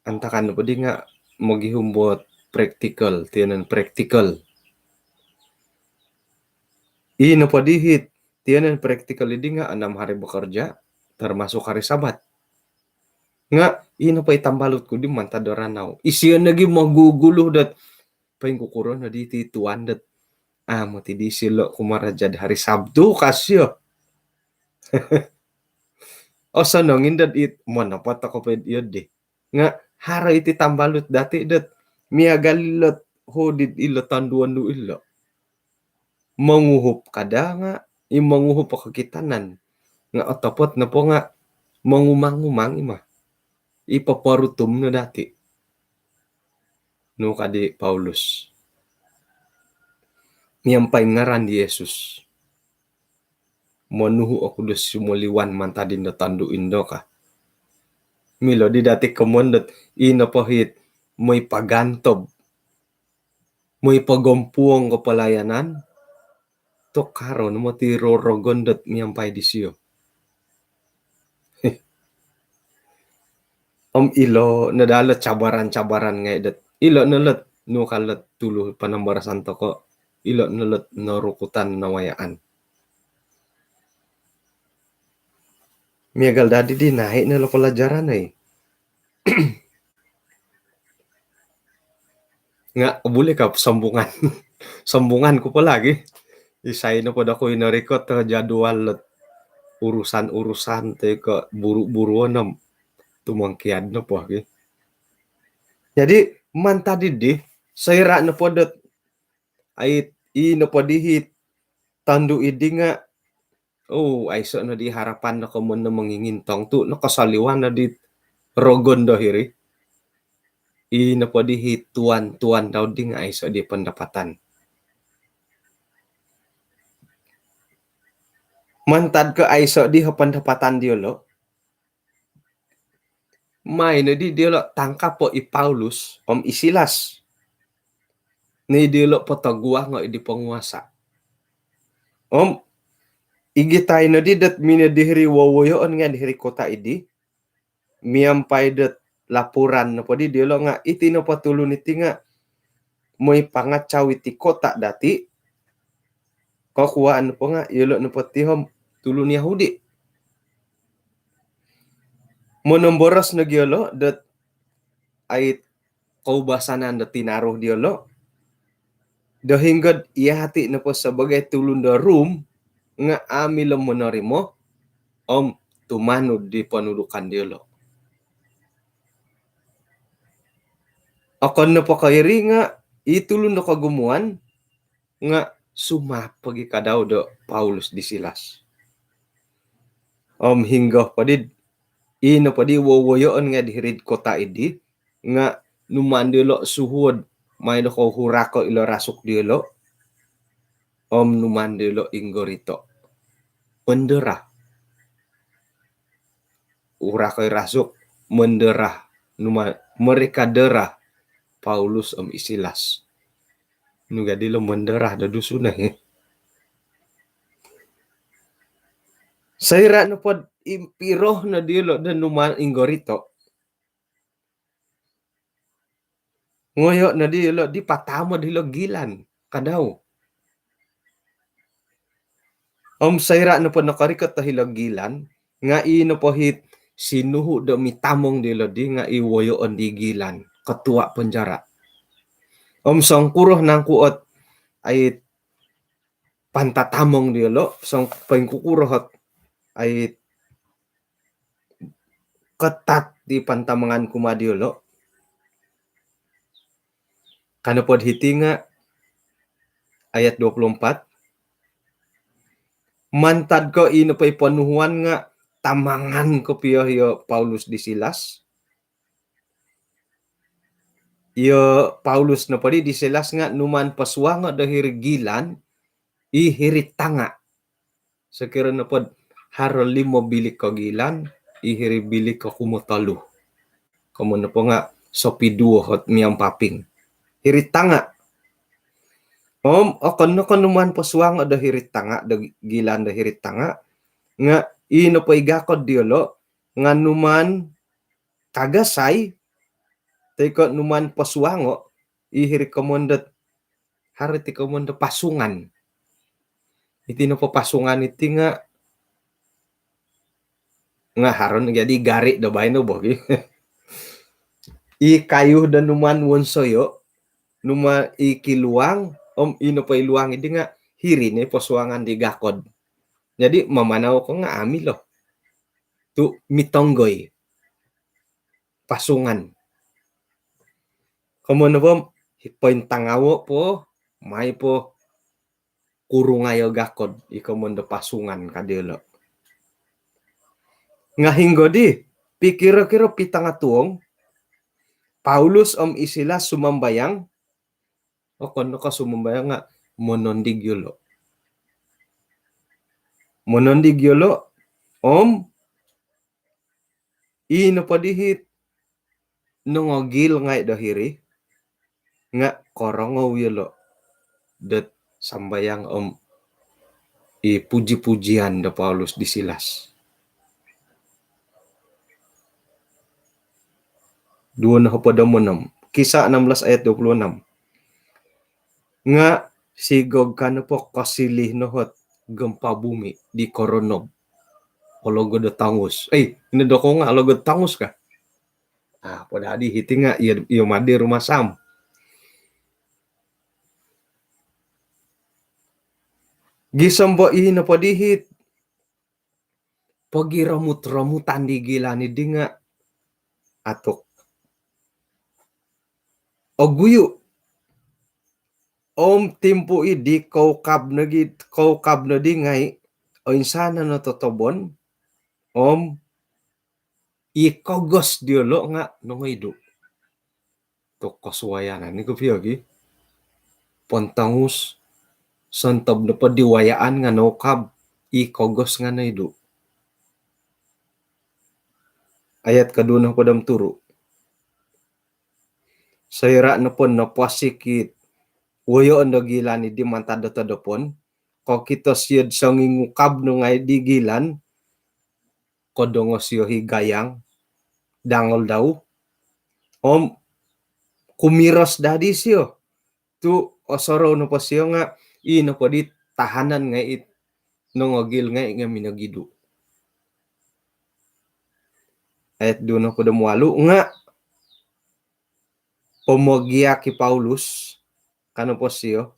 antakan nopo di nga mogihum bot praktikal, tianan praktikal. Ino po dihit tianan praktikal idi nga enam hari bekerja, termasuk hari Sabat. Nga ino po i tambalut ku di mantad do Ranau. Isio nogi moguguluh dot poingkukuro no di ti tuan dot amo ti di silo kumarajad hari Sabtu kasio. Osonong indot it monopot toko po iyo di. Nga haro iti tambalut dati dot miagal ilot hudid ilo tonduon du ilo. Monguhup kada nga i monguhup o kokitanan. Nga otopot nopo nga mongumang-umang ima. I poporutum no dati. Nu kadi Paulus. Miampai ngaran di Yesus. Monuhu oku do sumoliwan mantad indo tondu indo ka. Milo di dati komon dot ino po hit moi pagantob, moi pagompuong ko pelayanan, tokaro no moti rorogon dot miampai disio. Om ilo no dalot cabaran-cabaran ngai dot ilo no lot nu kalot tulu panambarasan toko, ilo no lot norukutan nawayaan. Miagal dadi di nai no lo pelajaran ai. Nga buli ka sambungan. Sambungan ku po lagi. Isai no po dako inorikot to jadual lot urusan-urusan to iko buru-buruon om tumangkiad no po gi. Jadi mantad idi soira no po dot ait i no po dihit tondu idi nga Oh, aiso no di harapan do komon no mongingintong tu no kosoliwan no di rogon do hiri. I nopo di hi tuan-tuan dau di nga aiso di pendapatan. Mantad ko aiso di ho pendapatan diolo, mai no di diolo tangkap po i Paulus om i Silas. Ni diolo potoguang o di penguasa. Om igitai no di dot mino di hiri wowoyoon nga di hiri kota idi. Miampai dot laporan nopo di diolo nga iti nopo tulun iti nga moi pangacau iti kota dati. Kokuaan nopo nga iolo nopo ti om tulun Yahudi. Monomboros no giolo dot ait koubasanan do tinaru diolo do hinggod iyati nopo sebagai tulun do Rom nga amu ilo monorimo om tumanud di ponudukan diolo. Okon nopo ko iri nga i tulun do kogumuan nga sumap po gi kadau do Paulus di Silas. Om hinggo po di i nopo di wowoyoon nga di hirid kota idi nga numaan diolo suhuod mai do kou hurako ilo rasuk diolo om numaan diolo inggorito. Pendera. Hurako i rasuk mendera. Numaan mereka dera Paulus om i Silas. Nu gadi lo mendera do Dusun ai. Soira nopo impiro no diolo do numaan inggorito, ngoyo no diolo di patamo dilo gilan kadau. Om soira nopo nokorikot do hilo gilan nga i nopo hit sinuhu do mitamong dilo di nga i woyoon di gilan, ketua penjara. Om songkuro nangku ot ai pantatamong diolo, song poingkukuro ot ai ketat di pantamangan kumaa diolo. Ka nopo hiti nga ayat dua puluh empat, mantad ko i nopo i ponuhuan nga tamangan kopio io Paulus di Silas. Io Paulus nopo di, di Silas nga numaan posuango do hiri gilan i hiri tanga. Sokiro nopo haro limo bilik ko gilan, i hiri bilik ko kumotolu. Komo nopo nga sopiduo ot miampaping. Hiri tanga. Om okon no ko numaan posuango do hiri tanga, do gilan do hiri tanga, nga i nopo i gakod diolo nga numaan kagasai toi ko numaan posuango i hiri komoyon dot, haro ti komoyon do pasungan. Iti nopo pasungan iti nga, nga haro no jadi gari do baino bo gi. I kayu do numaan wonsoyo, numaan i kiluang, om i nopo i luang idi nga hiri no i posuangan di gakod. Jadi mamanau ko nga amu ilo tu mitonggoi pasungan. Komo nopo pointangawo po, mai po kurungai o gakod i komoyon do pasungan ka diolo. Nga hinggo di, pikiro-kiro pitanga tuong, Paulus om i Silas sumambayang, okon no ko sumambayang nga monondig yolo. Monondig yolo, om i nopo di hiti nongogil ngai do hiri nga korongou yolo dot sambayang om i puji-pujian do Paulus di Silas. Duo nohopod om onom. Kisah enam belas ayat dua puluh enam. Nga sigog ka nopo kosiliu no ot gempa bumi di koronob. Ologod do tongus. Eh, ino doko nga ologod tongus ka. Ah, po dadi hiti nga io, io madi rumasam. Gisom po i nopo di hiti pogiromut-romutan di gilan idi nga atuk oguyu. Om timpu idi koukab nogi, koukab nodi ngai oinsanan o totobon, om i kogos diolo nga nongoidu. Tu kosuayan ni kopio gi. Pontongus, sontob nopo di wayaan nga noukab, i kogos nga noidu. Ayat koduo nohopod om turu. Soira nopo noposik i woyoon do gilan idi mantad do todopon, kokito sio do songingukab no ngai di gilan, kodongo sio i gayang dangol dau. Om kumiros dadi sio. Tu osorou nopo sio nga i nopo di tahanan ngai it nongogil ngai nga minogidu. Ayat duo nohopod om walu nga pomogiak i Paulus, ka nopo sio,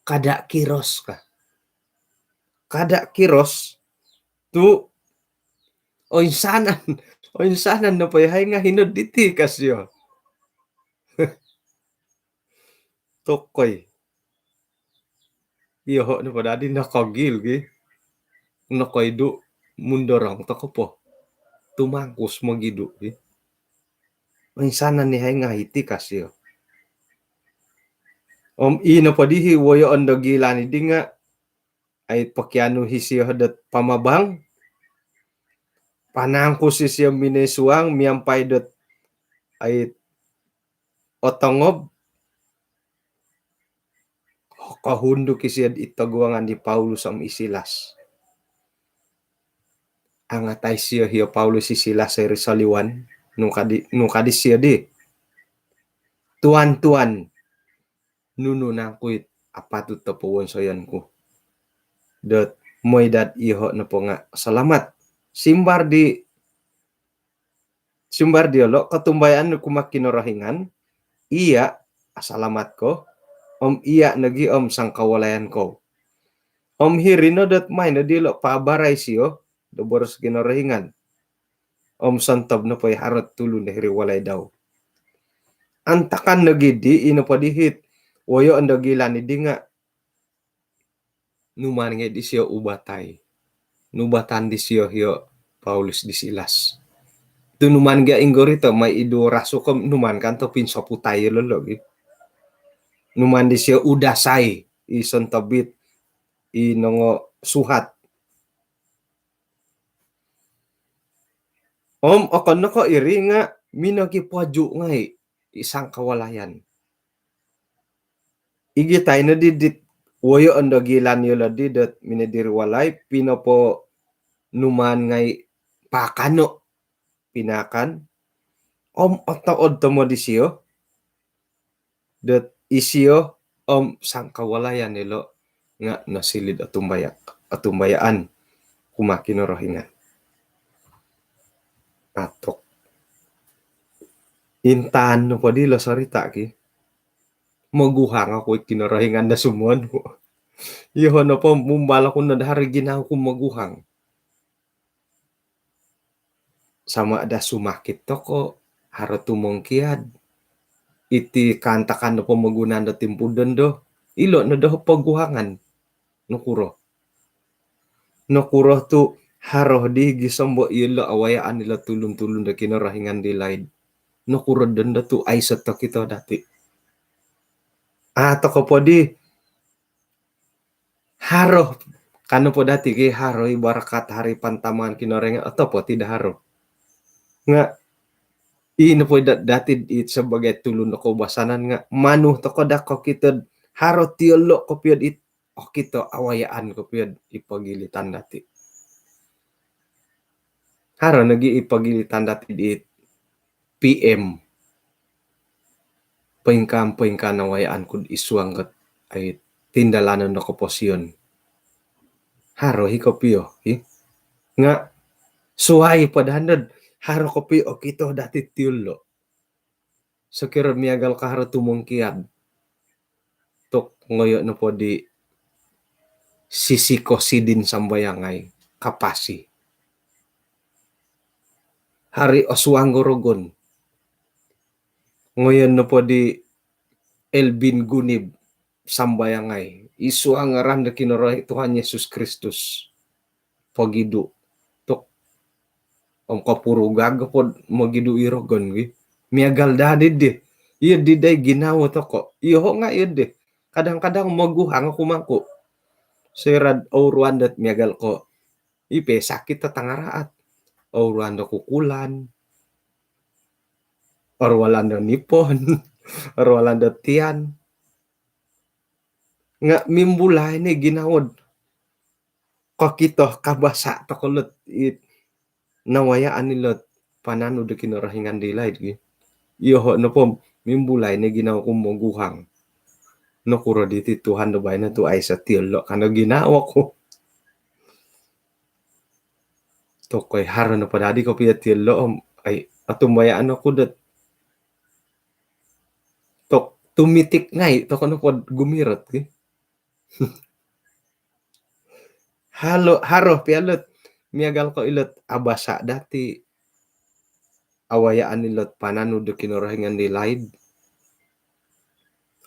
kada kiros ka. Kada kiros tu oinsanan, oinsanan nopo yahai nga hino diti ka sio. Tokoi. Iyoho nopo dadi nokogil gi. Nokoidu mundorong toko po. Tumangkus mogidu gi. Oinsanan ni hai nga hiti ka sio. Om i nopo di hi woyoon do gilan idi nga ai pokianu hi sio dot pamabang. Panangkus hi sio minoi suang miampai dot ai otongob, kohunduk i sio id toguangan di Paulus om i Silas. Angatai sio hio Paulus i Silas iri soliwan, nung ka di, nung ka di sio di, "Tuan, Tuan, nunu nangku it apatut do powonsoyon ku dot mooi dot iyoho nopo nga selamat?" Simbar di Sumbar diolo', kotumbayaan nu kumaa Kinorohingan, iya' asalamat ko, om iya' nogi' om sangkawalayan kou. Om hiri no dot main no dilo' paabarai siyo do boros Kinorohingan. Om sontob nopo i haro't tulun do hiri walai dau. Antakan nogi' di, ino po di hit woyoon do gilan iddi nga' numaan ngai' disiyo ubatai. Nubatan disiyo hiyo Paulus di Silas. Tu numaan gia inggori to mai idu rasuk om numaan kan to pinsoputai lolo gi. Numaan disiyo udasai i sontob it i nongo suhat. Om okon no ko' iri nga' minogipoju' ngai' i sangkawalayan. Igitai no di dit woyoon do gilan iyolo' di dot mino diri walai, pinoponumaan ngai' paakano', pinaakan. Om otood tomod disiyo dot isiyo om sangkawalayan ilo' nga' nosiliu do otumbaya', otumbayaan kumaa Kinorohingan. Atuk. Intaan nopo dilo' sorita' ki, moguhang oku i Kinorohingan do sumonu. Iyoho' nopo mumbal oku nod haro i ginawo ku moguhang. Sama ada sumakit toko', haro tumongkiad. Iti kaantakan do pomogunan do timpu dondo, ilo' no do poguhangan. Nokuro? Nokuro tu' haro di gisom bo ilo' awayaan ilo' tulun-tulun do Kinorohingan di laid? Nokuro dondo tu' aiso' tokito dati'? A' toko' po di haro, kano po dati' ki haro i barakat, haro i pantamangan Kinorohingan, otopot i' do haro. Nga' ino po i' dati' i sabagai tulun do koubasanan nga' manu toko' daa kokito'd haro tiyolo' kopio'd it okito, awayaan kopio'd i pogilitan dati'. Haro nogi i pogilitan dati' di P M. Poingkaa-poingkaa nawayaan ku'd id suang dot ai tindalanon do koposion. Haro i kopio i. Nga' suwai po daa nod haro kopio okito dati' tiyolo'. Sokiro miagal ko haro tumongkiad, tok ngoyo' nopo di sisi ko sidin sambayangai, kapasi. Hari osuang do rogon. Ngoyo' nopo di Elvin Gunib sambayangai, id suang ngaran do Kinorohingan Tuhan Yesus Kristus. Pogidu'. Tok. Om kopurugag pod mogidu' i rogon gi. Miagal daa diddi. Iyo diddi ginawo toko'. Iyoho' nga' iyo diddi. Kadang-kadang moguhang oku mangku'. Soira'd ouruan dot miagal ko' i pesakit do tangaraat. Ouruan do kukulan. Oruolan do nipon. Oruolan do tiyan. Nga' mimbulai ni ginawo'd kokito kabasa' toko' lot i nawayaan ilot pananud do Kinorohingan di laid gi. Iyoho' nopo mimbulai ni ginawo ku moguhang. Nokuro diti Tuhan do baino tu' aiso' tiyolo' kano ginawo ku. Tokoi haro nopo dadi kopio tiyolo' om ai otumbayaan oku dot tok tumitik ngai' toko' nopod gumirot gi. Halo, haro pia lot miagal ko' ilot abasa' dati', awayaan ilot pananud do Kinorohingan di laid.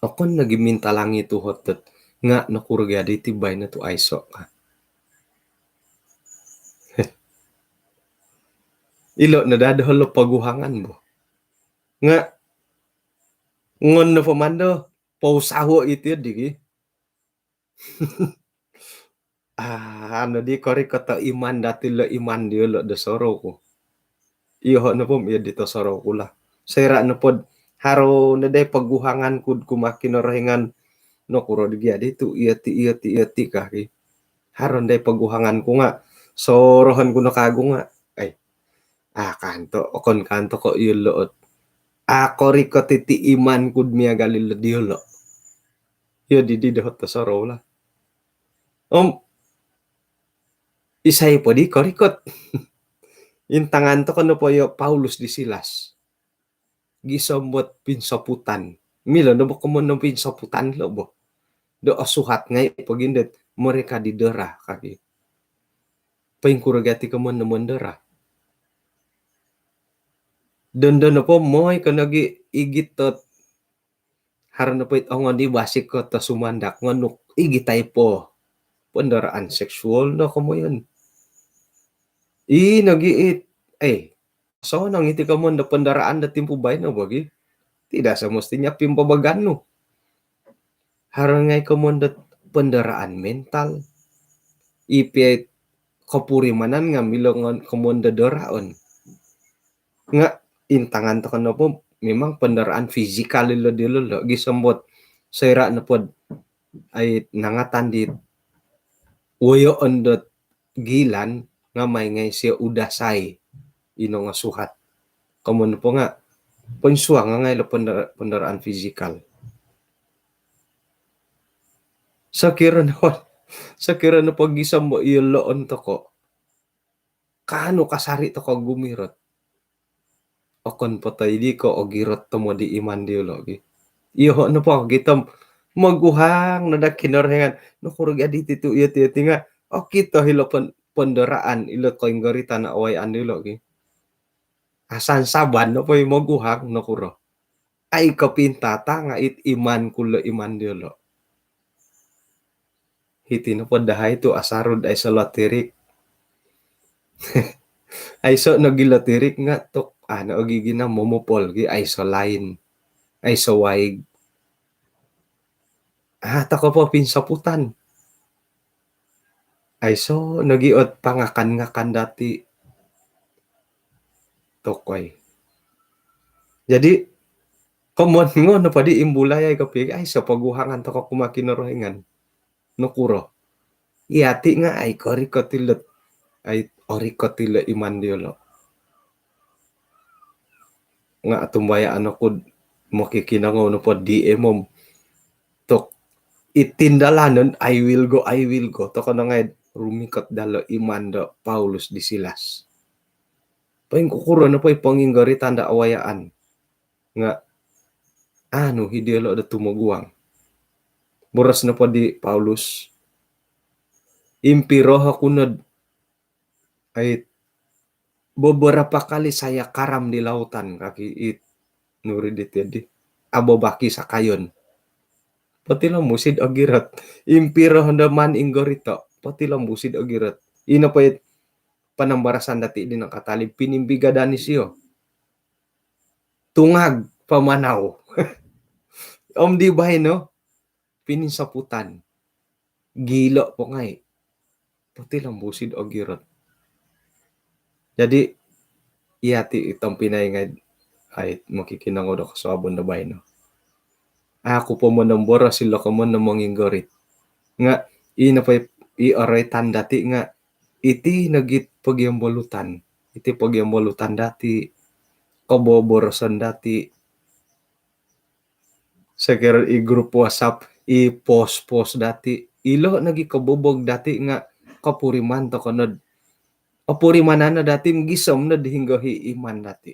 Okon nogi mintalangi tuhot dot nga' nokuro gia diti baino tu' aiso' ka. Ilo' no daa doho' lo poguhangan bo. Nga' ngon nopo mando pousaho' iti digi. Aa, ano di korikot o iman dati' lo iman diyolo' do sorou ku. Iyoho' nopo om iyo di tosorou ku lah. Soira' nopod haro no dai poguhangan ku'd kumaa Kinorohingan, nokuro di gia di tu' iyo ti, iyo ti, iyo ti ka ki. Haro no dai poguhangan ku nga' sorohon ku no kagu nga' ai, aa, kanto', okon kanto' ko' iyolo' ot. Aa, korikot iti iman ku'd miagal ilo' diyolo'. Iyo didi doho' tosorou lah. Om isai po di korikot. Intangan toko nopo iyo Paulus di Silas gisom dot pinsoputan. Milo no bo komoyon do pinsoputan lo bo. Do osuhat ngai' pogi dot mereka didera kagi. Poingkuro gia ti komoyon do mondera? Dondo nopo moi ko nogi igit dot haro nopo it ongoni basik ko tosumandak ngonuk igitai po. Penderaan seksual no komoyon. Ii nogi it, eh, sonong iti komoyon do penderaan do timpu baino bogi. Tidak semestinya pimbabagan nu. Haro ngai' komoyon do penderaan mental. Ipi kopurimanan nga milo ngon komoyon do deraon. Nga intangan toko nopo memang penderaan fizikal ilo dilo lo gisom dot soira' nopo dot ai nangatan dit woyoon dot gilan nga mai ngai' sio udasai ino nga suhat. Komoyon nopo nga poinsuang ngai' lo pender-, penderaan fizikal. Sokiro nopo, sokiro nopo gisom bo iyoloon toko, kaanu kasari toko gumirot. Okon po toi di ko ogirot tomod i iman diolo gi. Iyoho' nopo gitom moguhang no do Kinorohingan. Nokuro gia diti tu' iyo ti, iyo ti nga okito hilo pon-, ponderaan ilo koinggoritan awayaan diolo gi. Asansaban nopo i moguhang, nokuro? Ai kopintata nga it iman ku lo iman diolo. Hiti nopo dahai tu' asaru dot aiso lotirik. Aiso nogi lotirik nga tok, ano ogi gina momopol gi aiso lain, aiso waig. Ah, toko po pinsoputan. Aiso nogi ot pangakan-ngakan dati. Tokoi. Jadi, komoyon ngo nopo di imbulai ai kopi, aiso poguhangan toko kumaa Kinorohingan. Nokuro? Iyati nga ai korikot ilo, ai orikot ilo iman diolo. Nga otumbayaan oku mokikinongou nopo di emom tok itindalanon, I will go, I will go. Toko no ngai' rumikot dalo iman do Paulus di Silas. Poingkukuro nopo i ponginggoritan do awayaan nga anu hi diolo do tumoguang. Boros nopo di Paulus, impiro oku nod ai, beberapa kali saya karam di lautan, kaki it nuri di tiadi. Ababaki sakayon. Potilombusi do ogirot. Impiro ndo maan inggorito. Potilombusi do ogirot. Ino po it panambarasan dati di nakatalib, pinimbigadan isio. Tungag pamanau. Om di baino, pininsoputan. Gilo po ngai'. Potilombusi do ogirot. Jadi, iyati i tompinai ngai' ai mokikinongou do kosuabon do baino. Aku po monomboros ilo komoyon do monginggorit. Nga ino po i, i oroitan dati nga iti nogi it pogiombolutan. Iti pogiombolutan dati, koboboroson dati. Sokiro i grup WhatsApp, i pos-pos dati, ilo nogi kobobog dati nga kopuriman toko nod, opurimanan no dati gisom nod hinggo hi iman dati.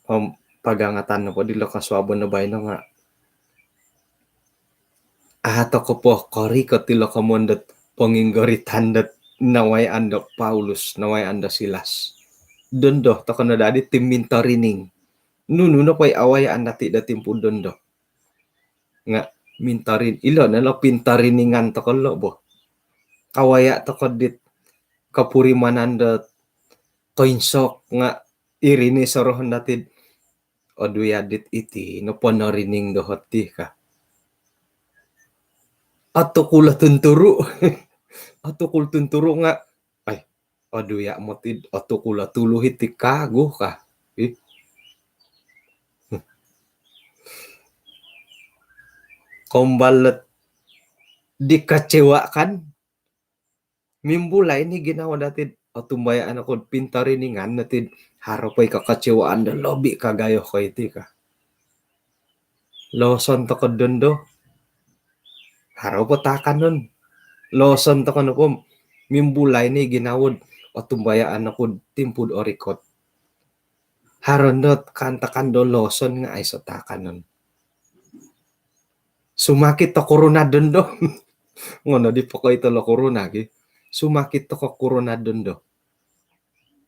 Om pagangatan nopo dilo kosuabon do baino nga, ah, toko po korikot ilo komoyon dot ponginggoritan dot nawayaan do Paulus, nawayaan do Silas. Dondo toko no dadi tim mintorining. Nunu nopo i awayaan dati do timpu dondo. Nga mintorin-, ilo no lo pintoriningan toko lo bo. Kawaya toko dit kopurimanan dot koinsok nga iri ni sorohon dati, odu ya dit iti no ponorining doho ti ka. Atukul tunturu. Atukul tunturu nga, ai, odu ya moti atukul tulu hiti kagu ka. Ih. Kombal dikecewakan. Mimbulai ni ginawo dati, otumbayaan oku pintoriningan dati, haro po i kekecewaan do lobi kagayo ko iti ka. Loson toko dondo, haro po taakanon. Loson toko nopo mimbulai ni ginawo, otumbayaan oku timpu do orikot. Haro no dot kaantakan do loson nga aiso taakanon. Sumakit o korona dondo. Ngono di pokoi tolo korona gi. Sumakit o korona dondo.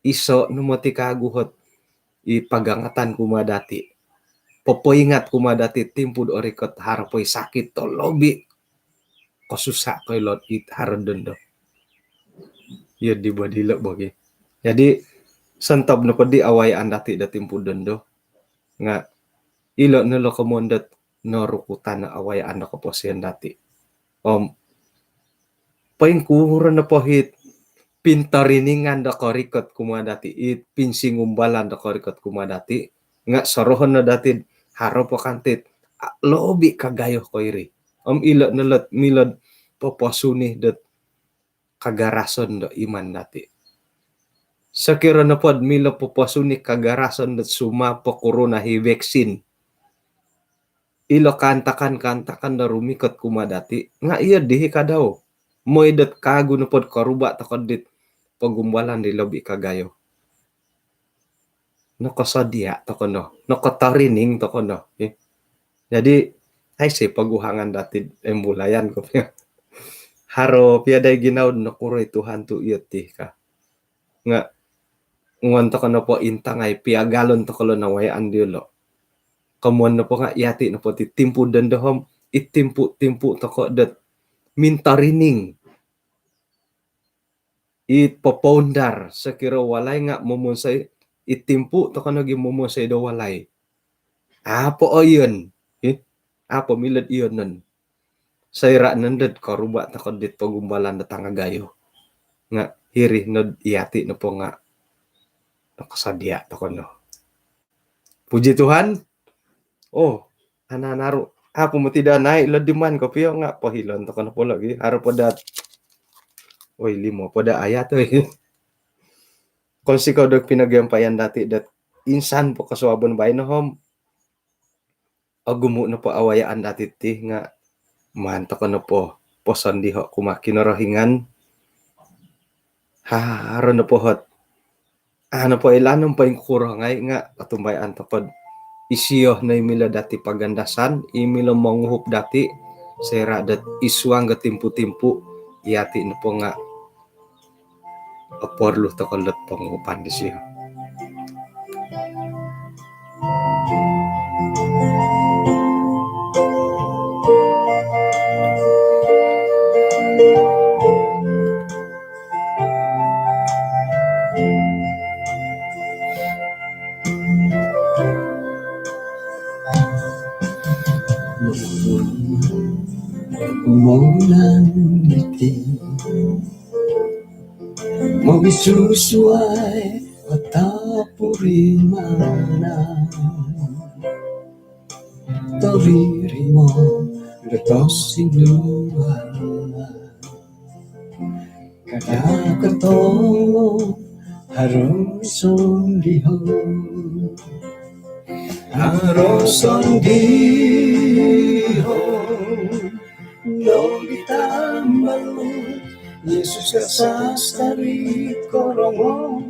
Iso no moti kaguhot i pagangatan kumaa dati. Popoingat kumaa dati timpu do orikot haro po i sakit do lobi kosusa koilo it haro dondo. Iyo di bodilo bogi. Jadi sontob nopo di awayaan dati do timpu dondo nga ilo no lo komon dot norukutan awayaan do koposion dati. Om poingkuro nopo it pintoriningan do korikot kumaa dati, it pinsingumbalan do korikot kumaa dati, nga sorohon no dati haro po kanto it lobi kagayo ko iri. Om ilo no lot milo do poposuni dot kagarason do iman dati. Sokiro nopo do milo poposuni kagarason dot sumapo korona i vaksin, ilo kaantakan-kaantakan do rumikot kumaa dati nga iyo di i kadau. Mooi dot kagu nopo do koruba toko dit pogumbalan di lobi kagayo. Nokosodia toko no, nokotorining toko no. Jadi aiso poguhangan dati do imbulayan kopio. Haro pia dai ginawo do nokuro i Tuhan tu iyo ti ka. Nga nguan toko nopo intangai piagalon toko lo nawayaan diolo. Komon nopo nga yati nopo ti timpu dondo om i timpu-timpu toko dot mintorining. I popoundar sokiro walai nga momonsoi, i timpu toko nogi momonsoi do walai. Apo oyon? Hi? Apo milo do iyonon? Soira nondo do koruba toko dit pogumbalan do tangagayo nga hiri no do yati nopo nga nokosodia toko no. Puji Tuhan. Oh, ana-anaru. Apo moti do nai lo diman kopio nga pohilon toko nopo logi. Haro po dot, oi, limo po dot ayat, oi. Kounsikou do pinogiampayan dati dot insan po kosuabon baino om ogumu nopo awayaan dati ti nga maan toko nopo posondiho kumaa Kinorohingan. Haro nopo ot, aa nopo ilaan om poingkuro ngai nga otumbayaan toko do isio no i milo dati pagandasan, i milo monguhup dati, soira dot id suang do timpu-timpu yati nopo nga oporlu toko lot ponguhupan disio. Moginan iti mogisusuai atapurimanan toririmo do tosinduan. Kada kotongou haro sondiho. Haro sondiho no di tambalut Yesus ka sasari korongou.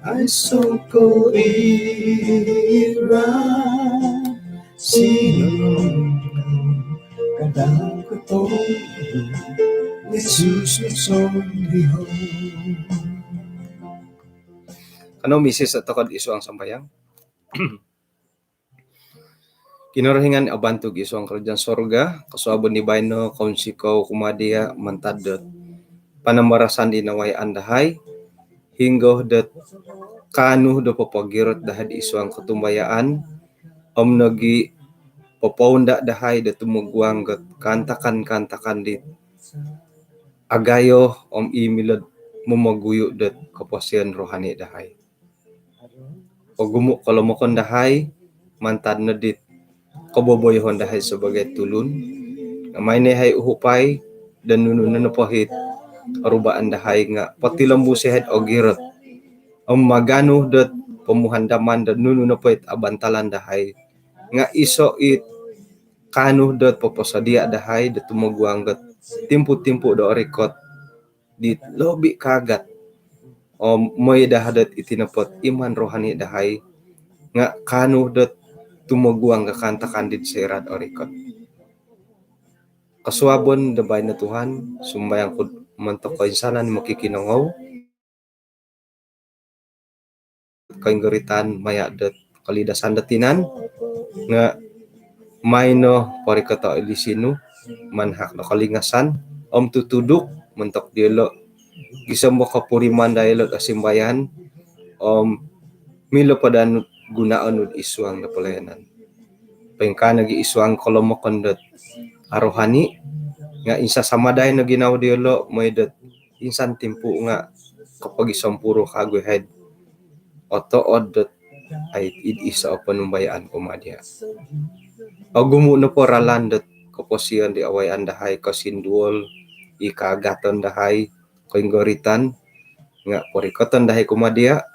Aiso ko ira sino kadang ko to Yesus sondiho. Kanou misiso toko id suang sambayang. Kinorohingan abantug id suang karajaan sorga, kosuabon di baino kounsikou kumaa dia mantad dot panambarasan di nawayaan dahai, hinggo dot kaanu do popogirot dahai id suang kotumbayaan, om nogi popounda dahai do tumoguang dot kaantakan-kaantakan di agayo om i milo do momoguyu dot koposion rohani dahai. Ogumu kolomokon dahai mantad no dit koboboyoon dahai sabaagi tulun. Nga maai no yahai uhupai do nunu nopo it orubaan dahai nga potilombuso yahai do ogirot om maganu dot pomuhandaman do nunu nopo it abantalan dahai nga iso it kaanu dot poposodia dahai do tumoguang dot timpu-timpu do orikot di lobi kaagat. Om mooi daa dot iti nopo iman rohani dahai nga kaanu dot tumoguang ka kaantakan di soira do orikot. Kosuabon do baino Tuhan, sumambayang ku montok koinsanan mokikinongou, koinggoritan maya dot kolidasan do tinan, nga maai no porikoto id disido, manahak do kolingasan om tutuduk montok diolo, gisom do kopuriman diolo do osimbayan om milo po daa nu gunoon id suang do pelayanan. Poingkaa nogi id suang kolomokon dot rohani, nga insan sama daa no ginawo diolo, mooi dot insan timpu nga kopogisompuru kagu haid otood dot ai id iso o ponumbayaan kumaa dia. Ogumu nopo ralan dot koposion di awayaan dahai, kosinduol, i kaagaton dahai, koinggoritan, nga porikoton dahai kumaa dia,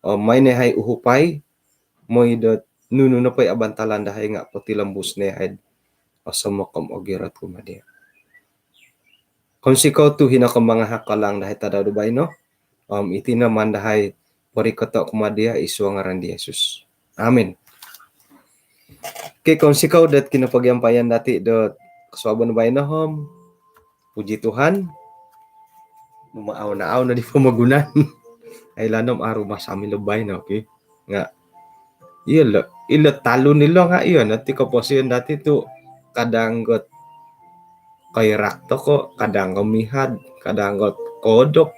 om maai no yahai uhupai, mooi dot nunu nopo i abantalan dahai nga potilombus no yahai osomok om ogirot kumaa dia. Kounsikou tu hino ko mangahak kalang dahai tadau do baino. Om iti no maan dahai porikoto kumaa dia id suang ngaran di Yesus. Amin. Okey, kounsikou dot kinopogiampayan dati dot kosuabon baino om. Puji Tuhan. Mamaau-naau no di pomogunan. Ai lanom aru masami lobai no, okey. Nga ilo, ilo talun ilo nga iyo no ti koposion dati tu kadang got koirak toko, kadang got mihad, kadang got kodok,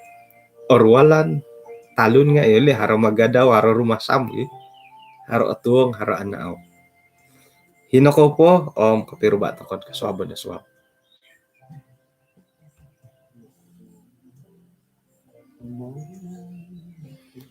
orualan, talun nga iyo le haro magadau, haro rumasam, i. Haro otuong, haro anaau. Hino ko po, om kopiruba toko kosuabon do suab.